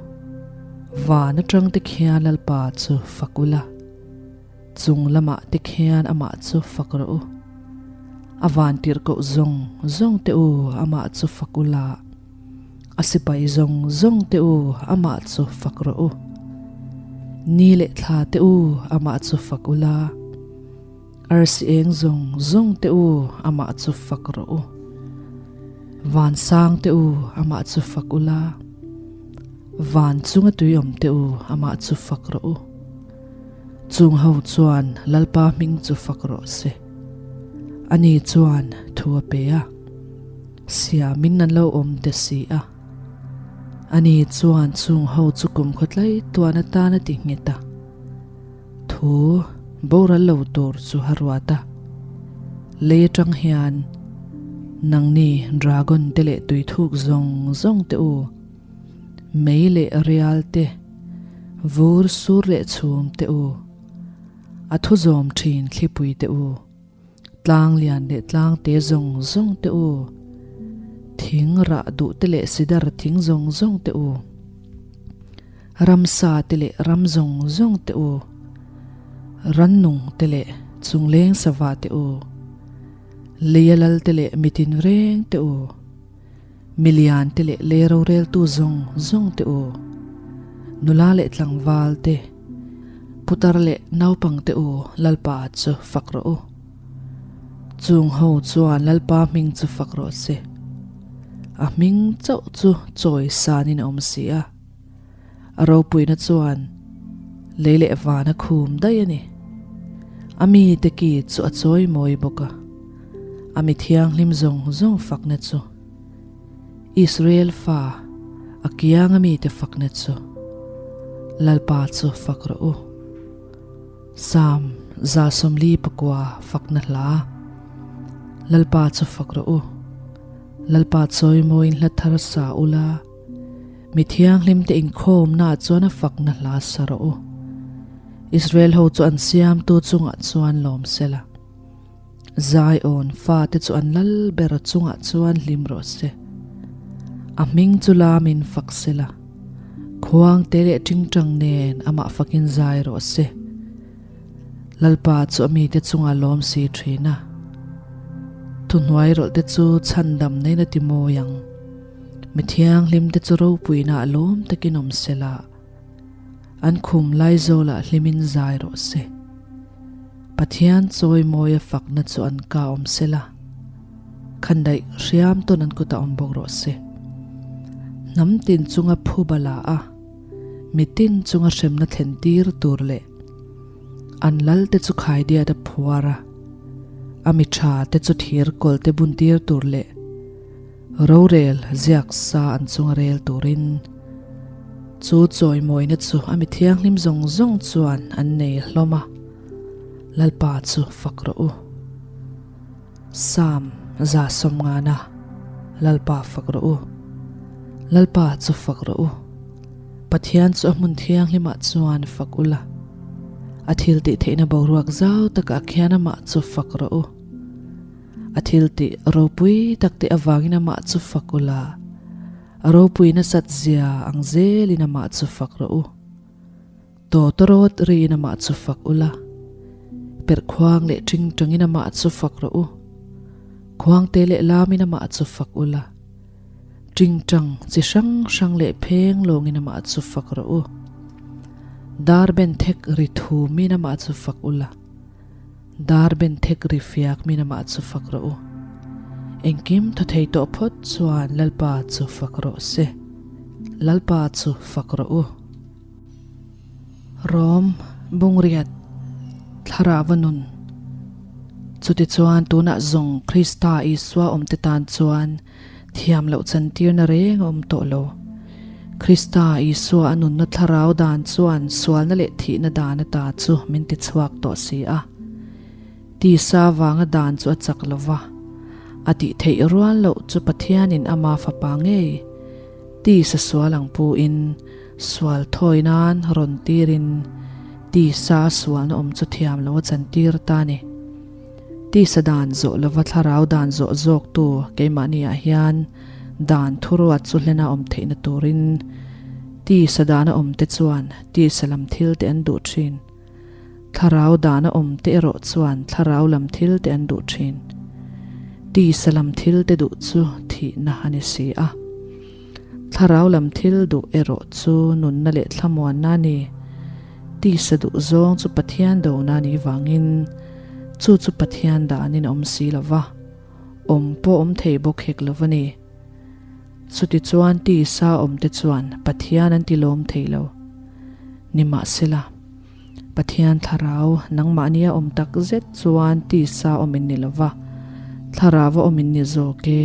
Van atang te khian Lalpa chu fak ula. Chung lamah te khian amah chu fak rawh u. A van tirhkoh zawng zawng te u amah chu fak ula. A sipai zawng zawng te u amah chu fak rawh u. Ni leh thla te u amah chu fak ula. Arsi eng zawng zawng te u amah chu fak rawh u. Van sang te u amah chu fak ula. Van chunga tui awm te u amah chu fak rawh u. Chung ho chuan Lalpa hming chu fak rawh se. Ani chuan thu a pe a, siamin an lo awm te si a. Ani chuan chung ho chu kumkhaw tlai tuan atan a ti nghet a. Thu boral lo tur chu a ruat a, lei atang hian Nangni dragon te leh tui thuk zawng zawng te u, mei leh rial te, vur sur leh chhum te u, a thu zawm thin thlipui te u, tlang lian leh tlang te zawng zawng te u, thing rah duh te leh sidar thing zawng zawng te u, ramsa te leh ram zawng zawng te u, rannung te leh chungleng sava te u, leia lal te leh mitin reng te u, milian te leh lei roreltu zawng zawng te u, nula leh tlangval te, putar leh naupang te u Lalpa chu fak rawh u. Chung ho chuan Lalpa hming chu fak rawh se. A hming chauh chu chawi sanin a awm si a. A ropuina chuan lei leh van a khum daih a ni. A mite ki chu a chawi mawi bawk a, a mi thianghlim zawng zawng fakna chu Israel fa a kianga mite fakna chu Lalpa chu fak rawh u. Psalm 149 fakna hla Lalpa chu fak rawh u. Lalpa chawi mawiin hla thar sa ula. Mi thianghlimte inkhawmnaah chuan a fakna hla sa rawh u. Israel ho chu an siamtu chungah chuan lawm sela. Zion fate chu an lal ber chungah chuan hlim rawh se. A hming chu lamin fak sela. Khuangte leh tingtang nen amah fakin zai rawh se. Lalpa chu a mite chungah lawm si thin a. Thuhnuai rawlhte chu chhandam neiin a ti mawi ang. Mi thianghlimte chu ropuina a lawm takin awm se la, an khum laizawlah hlimin zai rawh se. Pathian chawimawia fakna chu an ka awm se la, khandaih hriam tawn an kutah awm bawk rawh se. Hnam tin chunga phuba la a, mitin chunga hremna thlen tir tur leh an lalte chu khaidiat a phuar a, a mi tha te chu thir kawlte bun tir tur leh Rorel ziak sa an chunga rel turin chu chawimawina chu a mi thianghlim zawng zawng chuan an nei hlawm a, Lalpa chu fak rawh u. Psalm 150 Lalpa fak rawh u. Lalpa chu fak rawh u. Pathian chu a hmun thianghlimah chuan fak ula, a thiltihtheihna boruak zau takah khian amah chu fak rawh u. A thiltih ropui tak te avangin amah chu fak ula, a ropui nasat zia ang zelin amah chu fak rawh u. Tawtawrawt riin amah chu fak ula, perhkhuang leh tingtangin amah chu fak rawh u. Khuangte leh lamin amah chu fak ula, tingtang chi hrang hrang leh pheng lawngin amah chu fak rawh u. Dar ben thek ri thumin amah chu fak ula. Dar ben thek ri fiak min amah chu fak rawh u. Engkim thaw thei tawh phawt chuan Lalpa chu fak rawh se. Lalpa chu fak rawh u. Rom, Bungriat, Thlarau nun. Chutichuan tunah zawng Krista Isua awmte tan chuan Thiam loh chantirna reng a awm tawh lo. Krista Isua a nunna thlarau dan chuan sualna leh thihna dan ata chu min ti chhuak tawh si a. Tisa vanga dan chu a chak lo va, a tih theih rual loh chu Pathianin ama fapa ngei tisa sual ang puin sual thawi nan rawn tirin tisa a sualna awm chu thiam lo a chantir ta a ni. Tisa dan zawh lova thlarau dan zawh zawktu keimahniah hian dan thuruat chu hlena awm theihna turin tisa dana awmte chuan tisa lam thilte an duh thin. Thlarau dana awmte erawh chuan thlarau lam thilte an duh thin. Tisa lam thilte duh chu thihna a ni si a. Thlarau lam thil duh erawh chu nunna leh thlamuanna a ni. Tisa duh zawng chu Pathian dona a nih vangin chu chu Pathian danin a awm si lo va, awm pawh awm thei bawk hek lo va ni. Chutichuan tisa awmte chuan Pathian an ti lawm thei lo. Nimahsela, Pathian thlarau nangmahnia awm tak zet chuan tisa awm in ni lo va, thlarau a awm in ni zawk e.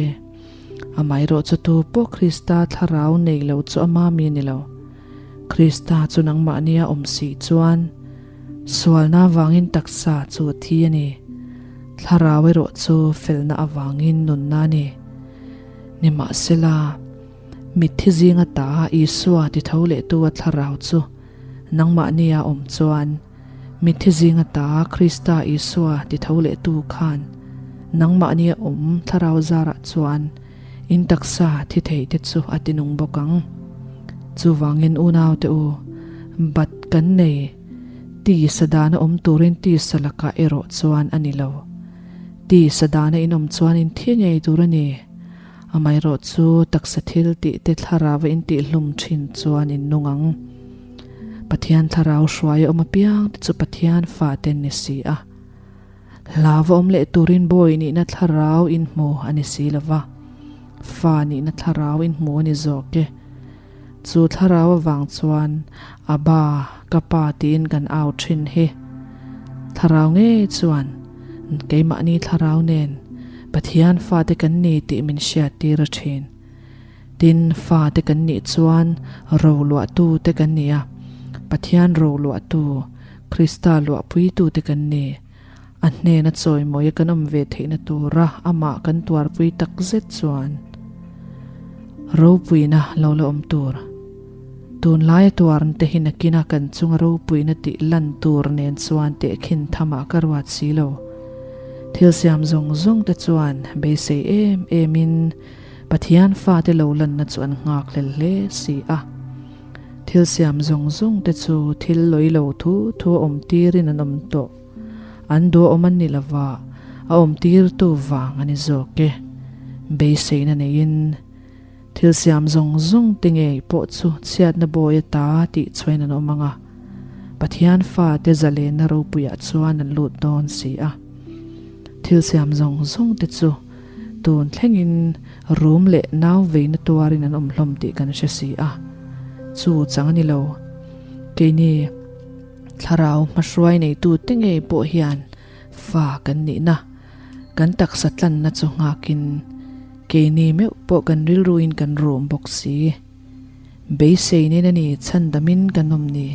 Amaherawh chu tu pawh Krista thlarau nei lo chu ama mi a ni lo. Krista chu nangmahnia awm si chuan sualna avangin taksa chu a thi a ni. Thlarau erawh chu felna avangin nunna a ni. Nimahsela, mitthi zinga ta Isua ti tho lehtu a thlarau chu nangmahnia awm chuan, mitthi zinga ta Krista Isua ti tho lehtu khan nangmahnia awm thlarau zarah chuan in taksa thi thei te chu a ti nung bawk ang. Chuvangin unaute u, bat kan nei. Tisa dana awm turin tisa lakah erawh chuan a ni lo. Tisa dana inawm chuan in thi ngei tur a ni. Amaherawh chu taksa thil tih te thlarau a intihhlum thin chuan in nung ang. Pathian thlarau hruai a awm apiang te chu Pathian fate an ni si a. Hlau va awm leh turin bawi nihna thlarau in hmu a ni si lo va, fa nihna thlarau in hmu a ni zawk e. Chu thlarau avang chuan Abba, ka pa tiin kan au thin hi. Thlarau ngei chuan keimahni thlarau nen Pathian fate kan ni tih min hriattir a thin. Tin, fate kan nih chuan roluahtu te kan ni a, Pathian roluahtu, Krista luahpuitu te kan ni. A hnena chawimawia kan awm ve theihna tura amah kan tuarpui takzet chuan ropuina lo la awm tur. Tunlaia tuarnte hi nakina kan chunga ropuina tih lan tur nen chuan tehkhin thamah ka ruat si lo. Thil siam zawng zawng te chuan beisei em emin Pathian fate lo lanna chu an nghak hlel hle si a. Thil siam zawng zawng te chu thil lawi lo thu thu a awm tirin an awm tawh. An duh awm an ni lova, a awm tirtu vang a ni zawk e. Beiseina neiin thil siam zawng zawng te ngei pawh chu chhiatna bawi ata tih chhuain an awm ang a, Pathian fate zalenna ropuiah chuan an lut dawn si a. Thil siam zawng zawng te chu Tun thlengin rum leh nau veina tuarin an awm hlawm tih kan hre si a, chu chang a ni lo. Keini thlarau hmahruai neitute ngei pawh hian fa kan nihna, kan taksa tlanna chu nghakin keini meuh pawh kan rilruin kan rum bawk si. Beiseinin a ni chhandamin kan awm ni.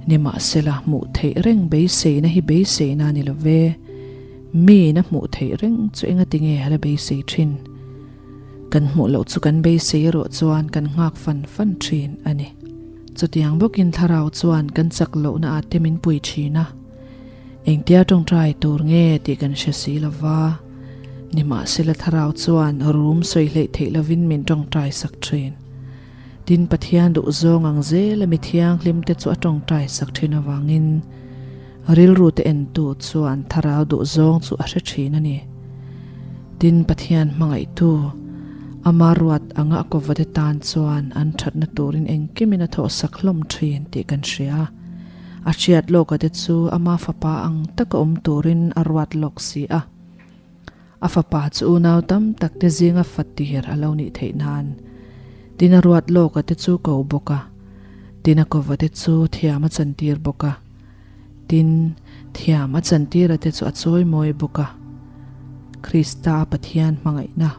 Nimahsela hmuh theih reng beiseina hi beiseina a ni lo ve. Miin a hmuh theih reng chu engati nge a la beisei thin? Kan hmuh loh chu kan beisei erawh chuan kan nghak fan fan thin a ni. Chutiang bawkin thlarau chuan kan chak lohna ah te min pui thin a. Engtia tawngtai tur nge tih kan hre si lo va. Nimahsela thlarau chuan rum sawi hleih theih lovin min tawngtai sak thin. Tin, Pathian duhzawng ang zela mi thianghlimte chu a tawngtai sak thin avangin rilru te entu chuan thlarau duhzawng chu a hre thin a ni. Tin, Pathian hmangaihtu, ama ruat anga a kawvate tan chuan an thatna turin engkimin a thawhsak hlawm thin tih kan hria. A hriat lawka te chu ama fapa ang taka awm turin a ruat lawk si a. A fapa chu unau tam tak te zinga fa tir a lo nih theih nan tin a ruat lawka te chu ko bawk a, tin a kova te chu thiam a chantir bawk a, tin thiam a chantira te chu a chawi mawi bawk a. Krista a Pathian hmangaihna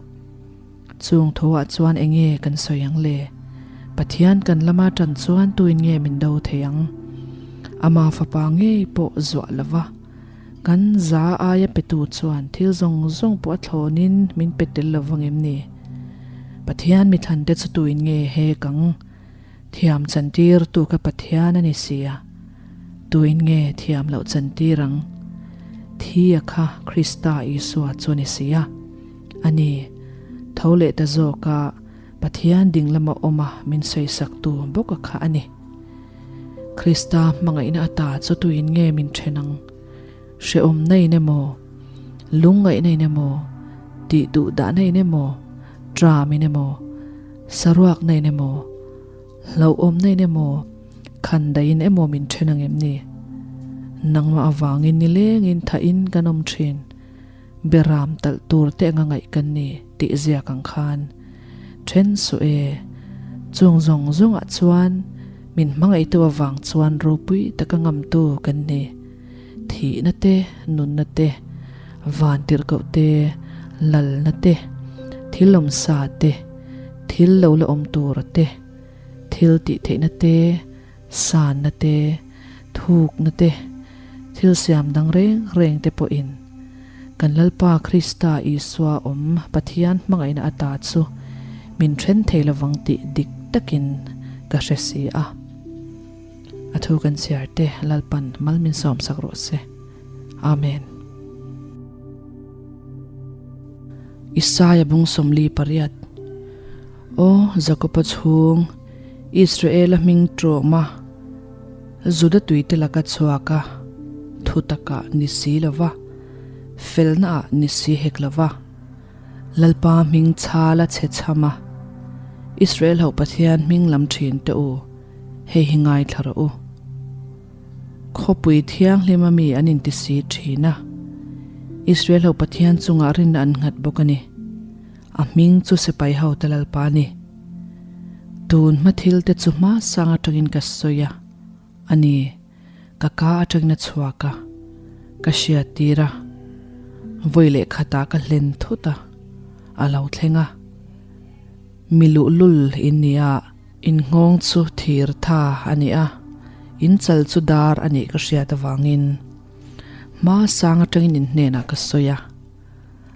chung thuah chuan enge kan sawi ang le? Pathian kan lama tan chuan tuin nge min do thei ang? Ama fapa ngei pawh zuah lova. Kan za aia petu chuan thil zawng zawng pawh a thlawnin min pe tel lo vang em ni? Pathian mithante chu tuin nge he kang thiam chantir tu kha Pathian a ni si a, tuin nge thiam loh chantir ang? Thi a kha Krista Isua chu a ni si a. A ni, tho leh ta zawka Pathian ding lama awma min sawisaktu bawk a kha a ni. Krista hmangaihna ata chu tuin nge min then ang? Hrehawmna in emaw, lungngaihna in emaw, tih duh dahna in emaw, tram in emaw, saruakna in emaw, hlauhawmna in emaw, khandaih in emaw min then ang em ni? Nangmah avangin nilengin thahin kan awm thin. Beram talh tur te anga ngaih kan ni tih ziak ang khan then suh e. Chung zawng zawngah chuan min hmangaihtu avang chuan ropui taka ngamtu kan ni. Thihna te, nunna te, vantirhkoh te, lalna te, thil awmsa te, thil lo la awm tura te, thil tih theihna te, Sanna te, thukna te, thil siam dang reng reng te pawhin. Kan Lalpa Krista Isua awm Pathian hmangaihna ata chu min then thei lovang tih dik takin ka hre si a. A thu kan chhiar te Lalpan mal min sawmsak rawh se. Amen. Isaia bung 48 Aw Jakoba chhung, Israela hming tawma Juda tuite laka chhuak a, thu takah ni si lo va, felnaah ni si hek lo va, Lalpa hming chhala chhe chham a, Israel ho Pathian hming lam thin te u, hei hi ngaithla rawh u. Khawpui thianghlim a mi an inti si thin a, Israel ho Pathian chungah rinna an nghat bawk a ni. A hming chu sipai ho te Lalpa a ni. Tun hma thil te chu hma sang atangin ka sawi a, a ni, ka ka atangin a chhuak a, ka hriat tir a, vawi leh khatah ka hlen thut a, a lo thleng a. Mi luhlul in ni a. In nghawng chu thir tha a ni a, in chal chu dar a nih ka hriat avangin hma sang atangin in hnenah ka sawi a,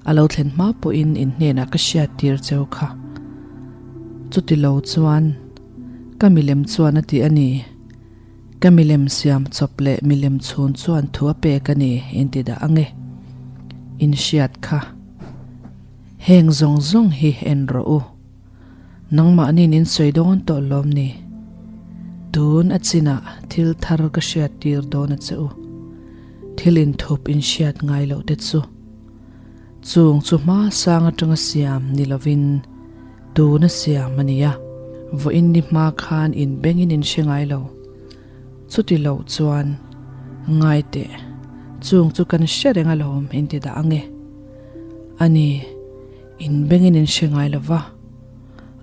a lo thlen hma pawhin in hnenah ka hriat tir cheu kha. Chuti lo chuan ka milem chuan a ti a ni, ka milem siam chawp leh milem chhun chuan thu a pek a ni in ti dah ang e, in hriat kha. Heng zawng zawng hi en rawh u. Nangmahniin in sawi dawn tawh lawm ni? Tun a chinah thil thar ka hriat tir dawn a che u. Thil inthup in hriat ngai loh te chu. Chung chu hma sang atanga siam ni lovin tuna siam a ni a, vawiin ni hma khan in bengin in hre ngai lo. Chuti loh chuan ngai teh, chung chu kan hre reng alawm in ti dah ang e. A ni. In bengin in hre ngai lo va,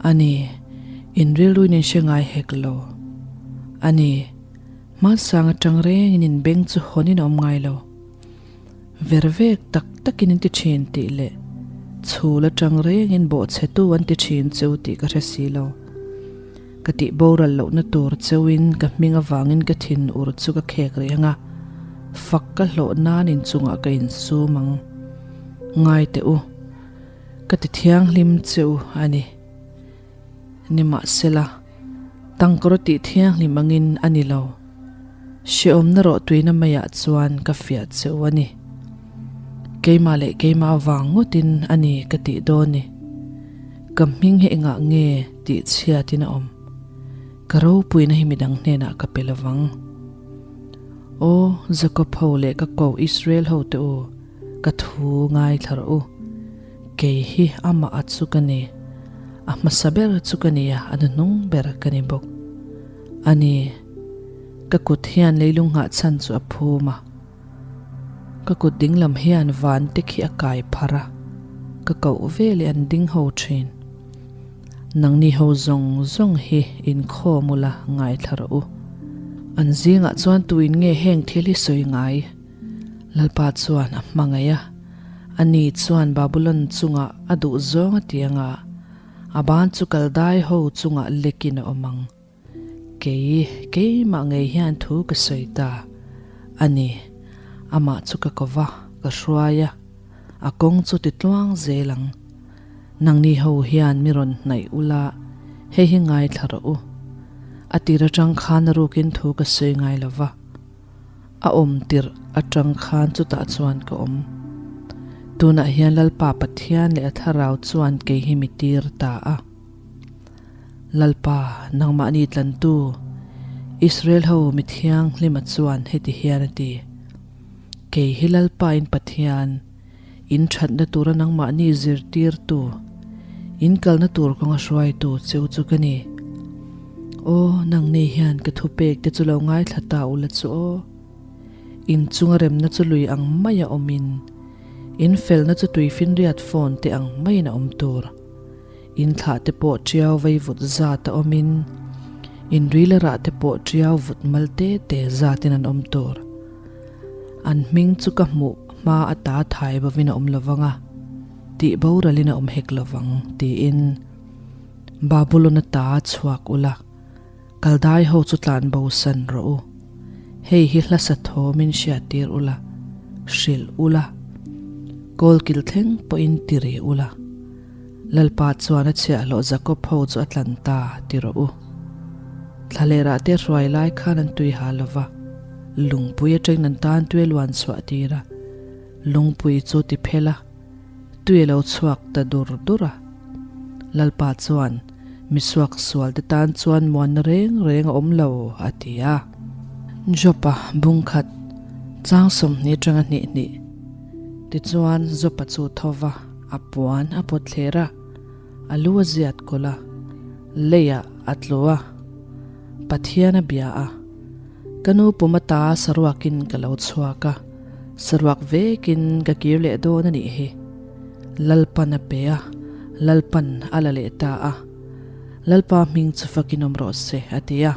a ni, in rilruin in hre ngai hek lo. A ni, hmansang atang rengin in beng chu hawnin a awm ngai lo. Ver vek tak takin in ti thin tih leh chhul atang rengin bawhchhetu an ti thin cheu tih ka hre si lo. Ka tih boral lohna tur cheuin ka hming avangin ka thin ur chu ka khek rih ang a, fak ka hlawh nan inchungah ka insum ang. Ngai teh u, ka ti thianghlim che u a ni. Nimahsela, tangkawr tih thianghlim angin a ni lo. Hrehawmna rawh tuina maiah chuan ka fiah che u a ni. Keimah leh keimah vang ngawtin a ni ka tih dawn ni. Ka hming hi engah nge tih chhiatin a awm? Ka ropuina hi midang hnenah ka pe lovang. Aw, Jakob ho leh ka koh Israel ho te u, ka thu ngaithla rawh u. Kei hi amah a chu ka ni. A hmasa ber chu ka ni a, a hnuhnung ber ka ni bawk. A ni, ka kut hian leilung nghah chhan chu a phum a. Ka kut dinglam hian van te khi a kai pharh a, ka koh veleh an ding ho thin. Nangni ho zawng zawng hi inkhawm ula ngaithla rawh u. An zingah chuan tuin nge heng thil hi sawi ngai? Lalpa chuan a hmangaih a, ani chuan Babulon chungah a duh zawng a ti anga, a ban chu Kaldai ho chungah lekin a awm ang. Kei, keimah ngei hian thu ka sawi ta a ni. Amah chu ka ko va, ka hruai a, a kawng chu ti tluang zel ang. Nangni ho hian mi rawn hnaih ula, hei hi ngaithla rawh u. A tir atang khan a rukin thu ka sawi ngai lo va, a awm tirh atang khan chutah chuan ka awm. Tunah hian Lalpa Pathian leh a Thlarau chuan kei hi mi tir ta a. Lalpa, nangmahni tlantu, Israel ho mi thianghlima chuan heti hian a ti, Kei hi Lalpa in Pathian, in thatna tura nangmahni zirtirtu, in kalna tur kawnga hruaitu cheu chu ka ni. Aw, nangni hian ka thupek te chu lo ngaithla ta ula chu aw. In chunga remna chu lui ang maia awmin, in felna chu tuifinriat fawn te ang maiin a awm tur. In thlah te pawh tiau vei vut zat a awmin, in ril a rah te pawh tiau vut mal te te zatin an awm tur. An hming chu ka hmuh hma ata thai bovin a awm lovang a, tih boralin a awm hek lovang, tiin Babulon ata chhuak ula, Kaldai ho chu tlan bo san rawh u. Hei hi hlasa thawmin hriattir ula, hrilh ula. Kawlkil thleng pawhin ti ri ula. Lalpa chuan a chhiahhlawh Jakob ho chu a tlan ta ti rawh u. Thlalerah te hruai lai khan an tui ha lo va, lungpui atangin an tan tui a luan chhuah tir a, lungpui chu ti phel a, tui a lo chhuak ta dur dur a. Lalpa chuan, Misuak sualte tan chuan muanna reng reng a awm lo, a ti a. Jopa bungkhat chang 20 atanga hnih hnih. Tichuan Jopa chu tho va, a puan a pawt thler a, a lu a ziat kawlh a, leiah a tlu a, Pathian a bia a, Ka nu pum ata saruakin ka lo chhuak a, saruak vekin ka kir leh dawn a nih hi. Lalpan a pe a, Lalpan a la leh ta a. Lalpa hming chu fakin awm rawh se, a ti a.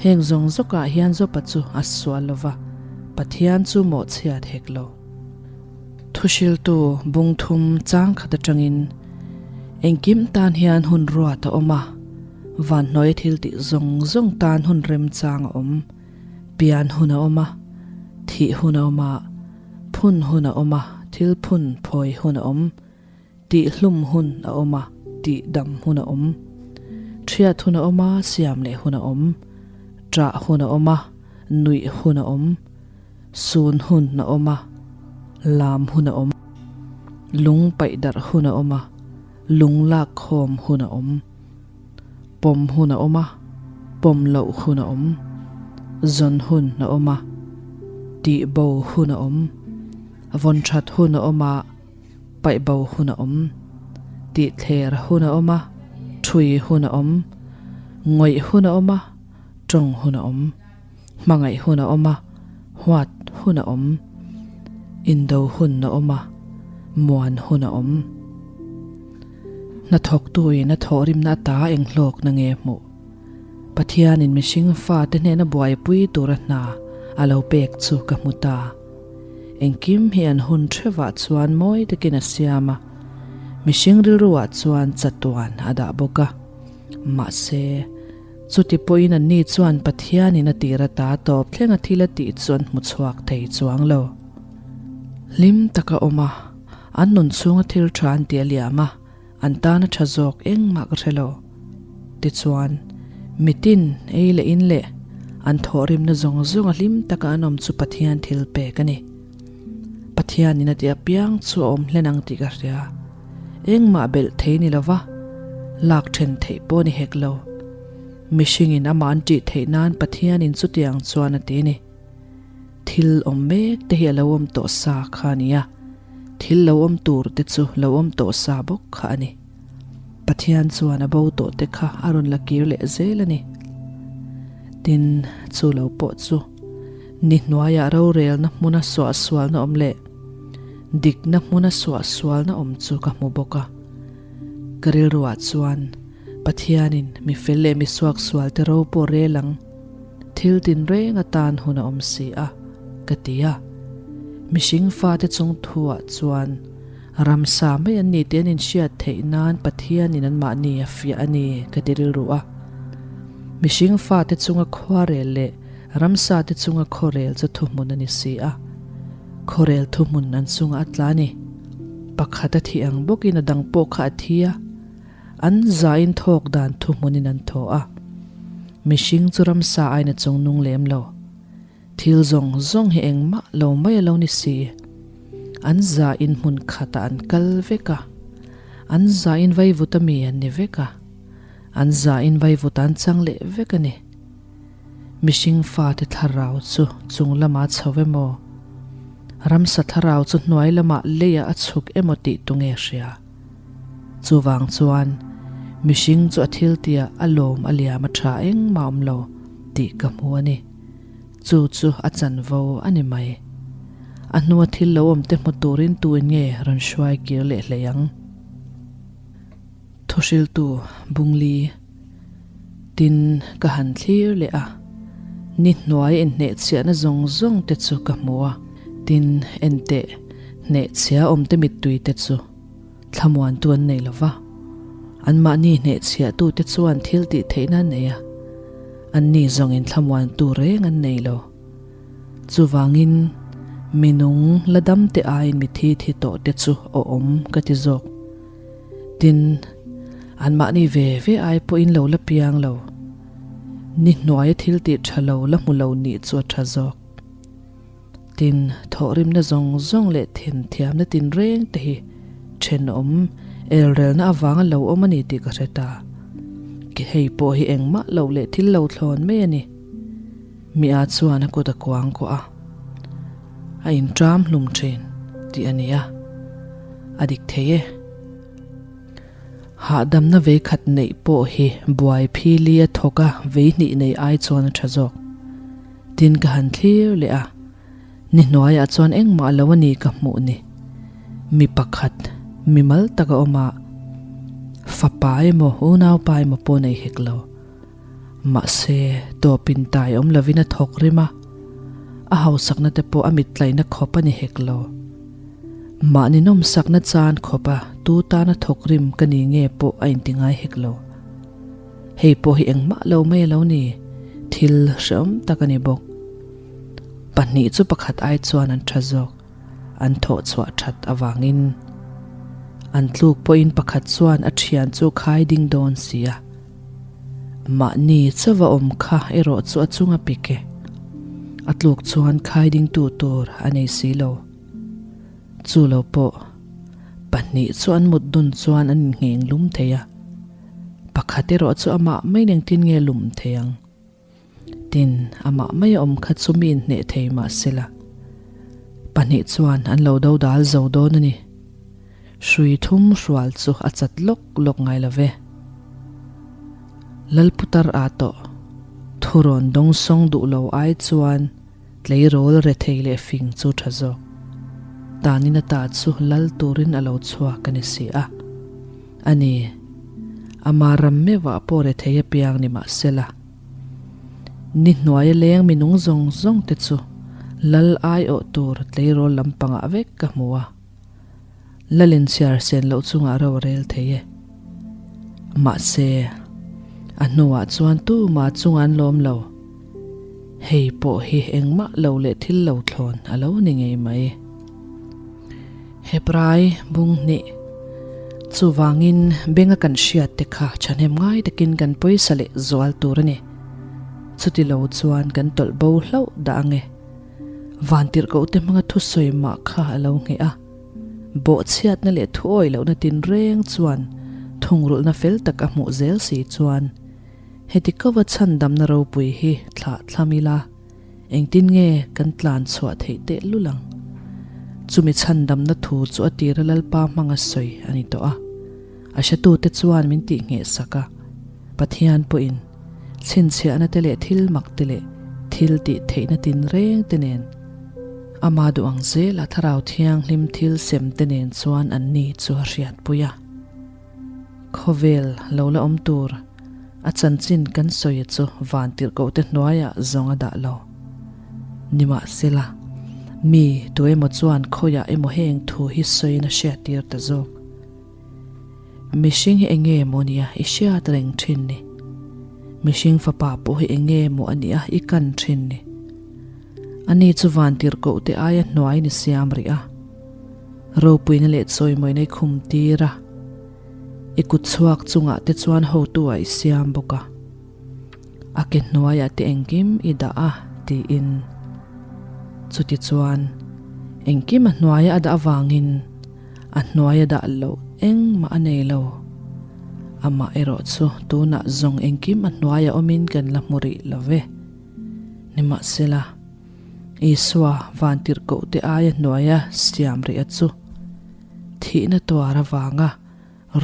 Heng zawng zawkah hian Jopa chu a sual lo va, Pathian chu mawhchhiat hek lo. Thuhriltu bung thum chang khat atangin engkim tan hian hun ruat a awm a, vanhnuai thil tih zawng zawng tan hun remchang a awm, pian hun a awm a, thih hun a awm a, phun hun a awm a, thil phun phawi hun a awm, tihhlum hun a awm a, tihdam hun a awm, thiat hun a awm a, siam leh hun a awm, ṭah hun a awm a, nuih hun a awm. Sun hun a awm a, lam hun a awm. Lung paih darh hun a awm a, lung lak khawm hun a awm. Pawm hun a awm a, pawm loh hun a awm. Zawn hun a awm a, tih bo hun a awm. Vawn that hun a awm a, paih bo hun a awm. Tih thler hun a awm a, thui hun a awm. Ngawih hun a awm a, tawng hun a awm. Hmangaih hun a awm a, huat hun a awm. Indo hun a awm a, muan hun a awm. Hnathawktuin a thawhrimna ata eng hlawkna nge hmuh? Pathianin mihring fate hnena buaipui tura hna a lo pek chu ka hmu ta. Engkim hi an hun thevah chuan mawi takin a siam a, mihring rilruah chuan chatuan a dah bawk a. Mahse. Chuti pawhin anni chuan Pathianin a tir ata tawp thleng a thil a tih chu an hmu chhuak thei chuang lo. Hlim taka awm a, an nun chhunga thil tha an ti a liam a, an tana tha zawk engmah ka hre lo. Tichuan, mitin ei leh in leh an thawhrimna zawng zawng a hlim taka an awm chu Pathian thil pek a ni. Pathianin a ti apiang chu a awm hlen ang tih ka hria. Engmah belh thei ni lova, lak then theih pawh ni hek lo. Mihringin amah an tih theih nan Pathianin chutiang chuan a ti a ni. Thil awm mek te hi a lo awm tawh sa kha a ni a, thil lo awm tur te chu lo awm tawh sa bawk kha a ni. Pathian chuan a bo tawh te kha a rawn la kir leh zel a ni. Tin, chu lo pawh chu ni hnuaiah rorelna hmuna suahsualna awm leh Dikna hmuna suahsualna awm chu ka hmu bawk a. Ka rilruah chuan Pathianin mi fel leh mi suaksualte ro pawh rel ang, thil tinreng atan hun a awm si a, ka ti a. Mihring fate chung thuah chuan ramsa mai an ni tih an inhriat theih nan Pathianin anmahni a fiah a ni, ka ti rilru a. Mihring fate chunga khuarel leh Ramsa te chunga khawrel chu thuhmun a ni si a, khawrel thuhmun an chunga a tla a ni. Pakhat a thih ang bawkin a dang pawh kha a thi a, an zain thawk dan thuhmunin an thaw a. Mihring chu ramsa aiin a chung nung lem lo. Thil zawng zawng hi engmah lo mai a lo ni si. An zain hmun khatah an kal vek a, an zain vaivuta mi an ni vek a, an zain vaivuta an chang leh vek a ni. Mihring fate thlarau chu chung lamah a chho emaw, ramsa thlarau chu hnuai lamah leiah a chhuk emaw tih tu nge hria? Chuvang chuan mihring chu a thiltiah a lawm a liam a tha engmah awm lo tih ka hmu a ni. Chu chu a chanvo a ni mai. A hnua thil lo awm te hmu turin tuin nge rawn hruai kir leh hlei ang? Thuhriltu Bungli Tin, ka han thlir leh a, ni hnuai inhnehchhiahna zawng zawng te chu ka hmu a, tin, enteh, hnehchhia awmte mittui te chu thlamuantu an nei lo va, anmahni hnehchhiahtute chuan thil tih theihna an nei a, anni zawngin thlamuantu reng an nei lo. Chuvangin, Mi nung la dam te aiin mithi thi tawh te chu awm ka ti zawk. Tin, anmahni ve ve ai pawhin lo la piang lo. Ni hnuaia thil tih tha lo la hmu lo nih chu a tha zawk. Tin, thawhrimna zawng zawng leh thenthiamna tinreng te hi thenawm elrelna avanga lo awm a ni tih ka hre ta. Hei pawh hi engmah lo leh thil lo thlawn mai a ni. Mi a chuan a kut a kuang kuah a, a inṭam hlum ṭhin tih a ni a, a dik thei e. Hahdamna vei khat neih pawh hi buai phili a thawk a, vei hnih nei ai chuan a ṭha zawk. Tin ka han thlir leh a, ni hnuaiah chuan engmah lo a ni ka hmuh ni. Mi pakhat, mi mal tak a awm a, fapa emaw unaupa emaw pawh nei hek lo. Mahse, tawpin tai awm lovin a thawk rim a, a hausakna te pawh a mittlaihna khawp a ni hek lo. Mahni nawmsakna chan khawpa tu tana thawk rim ka ni nge pawh a inti ngai hek lo. Hei pawh hi engmah lo mai a lo ni, thil hrehawm tak a ni bawk. Pahnih chu pakhat ai chuan an tha zawk, an thawh chhuah that avangin. An tluk pawhin pakhat chuan a thian chu khai ding dawn si a. Mahni chauva awm kha erawh chu a chung a pik e. A tluk chuan khai dingtu tur a nei si lo. Chu lo pawh, pahnih chu an mut dun chuan an inngheng lum thei a. Pakhat erawh chu amah mai engtin nge lum thei ang? Tin, amah mai a awm kha chu mi inhneh thei mah sela, pahnih chuan an lo do dal zo dawn a ni. Hrui thum hrual chu a chat lawk lawk ngai lo ve. Lalputar a tawh, thurawn dawngsawng duh lo ai chuan Tleirawl rethei leh fing chu tha zawk. Tanin a ta chu lal turin a lo chhuak a ni si a. A ni, ama ram meuhah pawh rethei apiang ni mah sela. Ni hnuaia leng minung zawng zawng te chu lal aiawh tur tleirawl lampangah vek ka hmu a. Lalin chhiar sen loh chungah ro a rel thei e. Mahse, a hnuah chuan tumah chunga an lawm lo. Hei pawh hi engmah lo leh thil lo thlawn a lo ni ngei mai. Hebrai bung hnih Chuvangin benga kan hriat te kha thahnem ngai takin kan pawisa leh zual tur a ni. Chuti lo chuan kan tawlh bo hlauh dah ange. Vantirhkoh te hmanga thusawi mah kha a lo ngheh a. Bawhchhiatna leh thuawi lohna tinreng chuan thungrulhna fel tak a hmuh zel si chuan heti kova chhandamna ropui hi thlah thlam ila engtin nge kan tlan chhuah theih teh lul ang? Chumi chhandamna thu chu a tira Lalpa hmanga sawi a ni tawh a, a hretute chuan min tih ngheh sak a, Pathian pawhin chhinchhiahna te leh thil mak te leh thil tih theihna tinreng te nen Ama duh ang zela Thlarau Thianghlim thil sem te nen chuan an ni chu a hriatpui a. Khawvel lo la awm tur a chanchin kan sawi chu van tirhkoh te hnuaiah zawng a dah lo. Nimahsela, mi tu emaw chuan khawiah emaw heng thu hi sawiin a hriattir ta zawk. Mihring hi enge maw nia i hriat reng thin ni? Mihring fapa pawh hi enge maw a nia i kan thin ni? Ani chu van tirhkoh te aia hnuaiin i siam rih a, ropuina leh chawimawina i khum tir a, i kut chhuak chungah te chuan hotu ah i siam bawk a, a ke hnuaiah te engkim i dah a tiin. Chutichuan, engkim a hnuaia a dah avangin, A hnuai a dah loh engmah a nei lo. Amah erawh chu tunah zawng engkim a hnuai a awmin kan la hmu rih lo ve. Nimahsela, Isua vantirhkohte aia hnuaia siam rih a chu thihna tuar avanga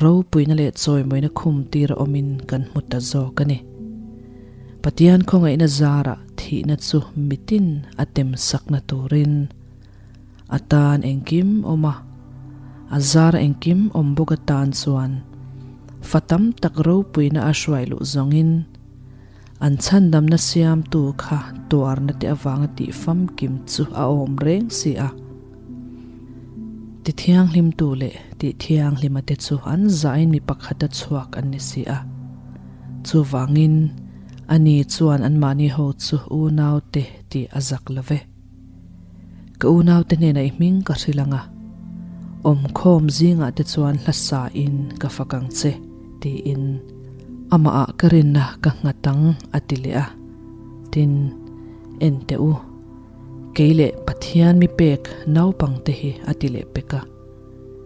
ropuina leh chawimawina khum tir a awmin kan hmu ta zawk a ni. Pathian khawngaihna zarah thihna chu mitin a temsakna turin, A tan engkim awm a, a zar engkim awm bawk atan chuan fa tam tak ropuina a hruai luh zawngin an chhandamna siamtu kha tuarna te avanga tih famkim chu a awm reng si a. Ti thianghlimtu leh tih thianghlima te chu an zahin mi pakhata chhuak an ni si a. Chuvangin ani chuan anmahni ho chu unaute tih a zak lo ve. Ka unaute hnenah i hming ka hrilh ang a, awmkhawm zingah te chuan hla sain ka fak ang che, tiin amahah ka rinna ka nghat ang, a ti leh a. Tin, en teh u, kei leh Pathian mi pek naupangte hi a ti leh pek a.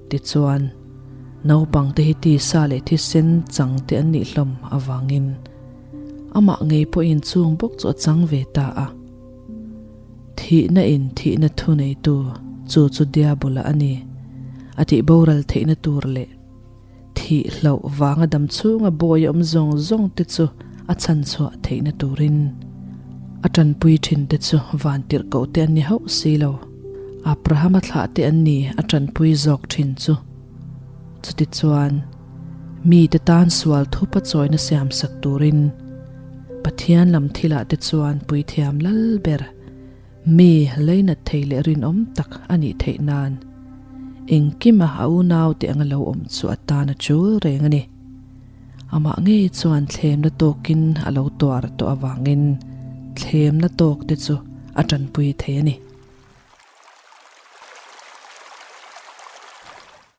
Tichuan, naupangte hi tisa leh thisen changte an nih hlawm avangin amah ngei pawhin chung bawk chu a chang ve ta a. Thihna in thihna thu neitu chu chu Diabola a ni. A tih boral theihna tur leh thih hlauh vanga dam chhunga bawi awm zawng zawng te chu a chhan chhuah theihna turin a tanpui thin te chu van tirhkoh te an ni hauh si lo. Abrahama thlah te an ni a tanpui zawk thin chu. Chutichuan mite tan sual thupa chawina siamsak turin Pathian lam thilah te chuan puithiam lal ber, mi leinat thei leh rinawm tak a nih theih nan engkima a unaute anga lo awm chu a tan a chul reng a ni. Amah ngei chuan thlemna tawkin a lo tuar tawh avangin thlemna tawkte chu a tanpui thei a ni.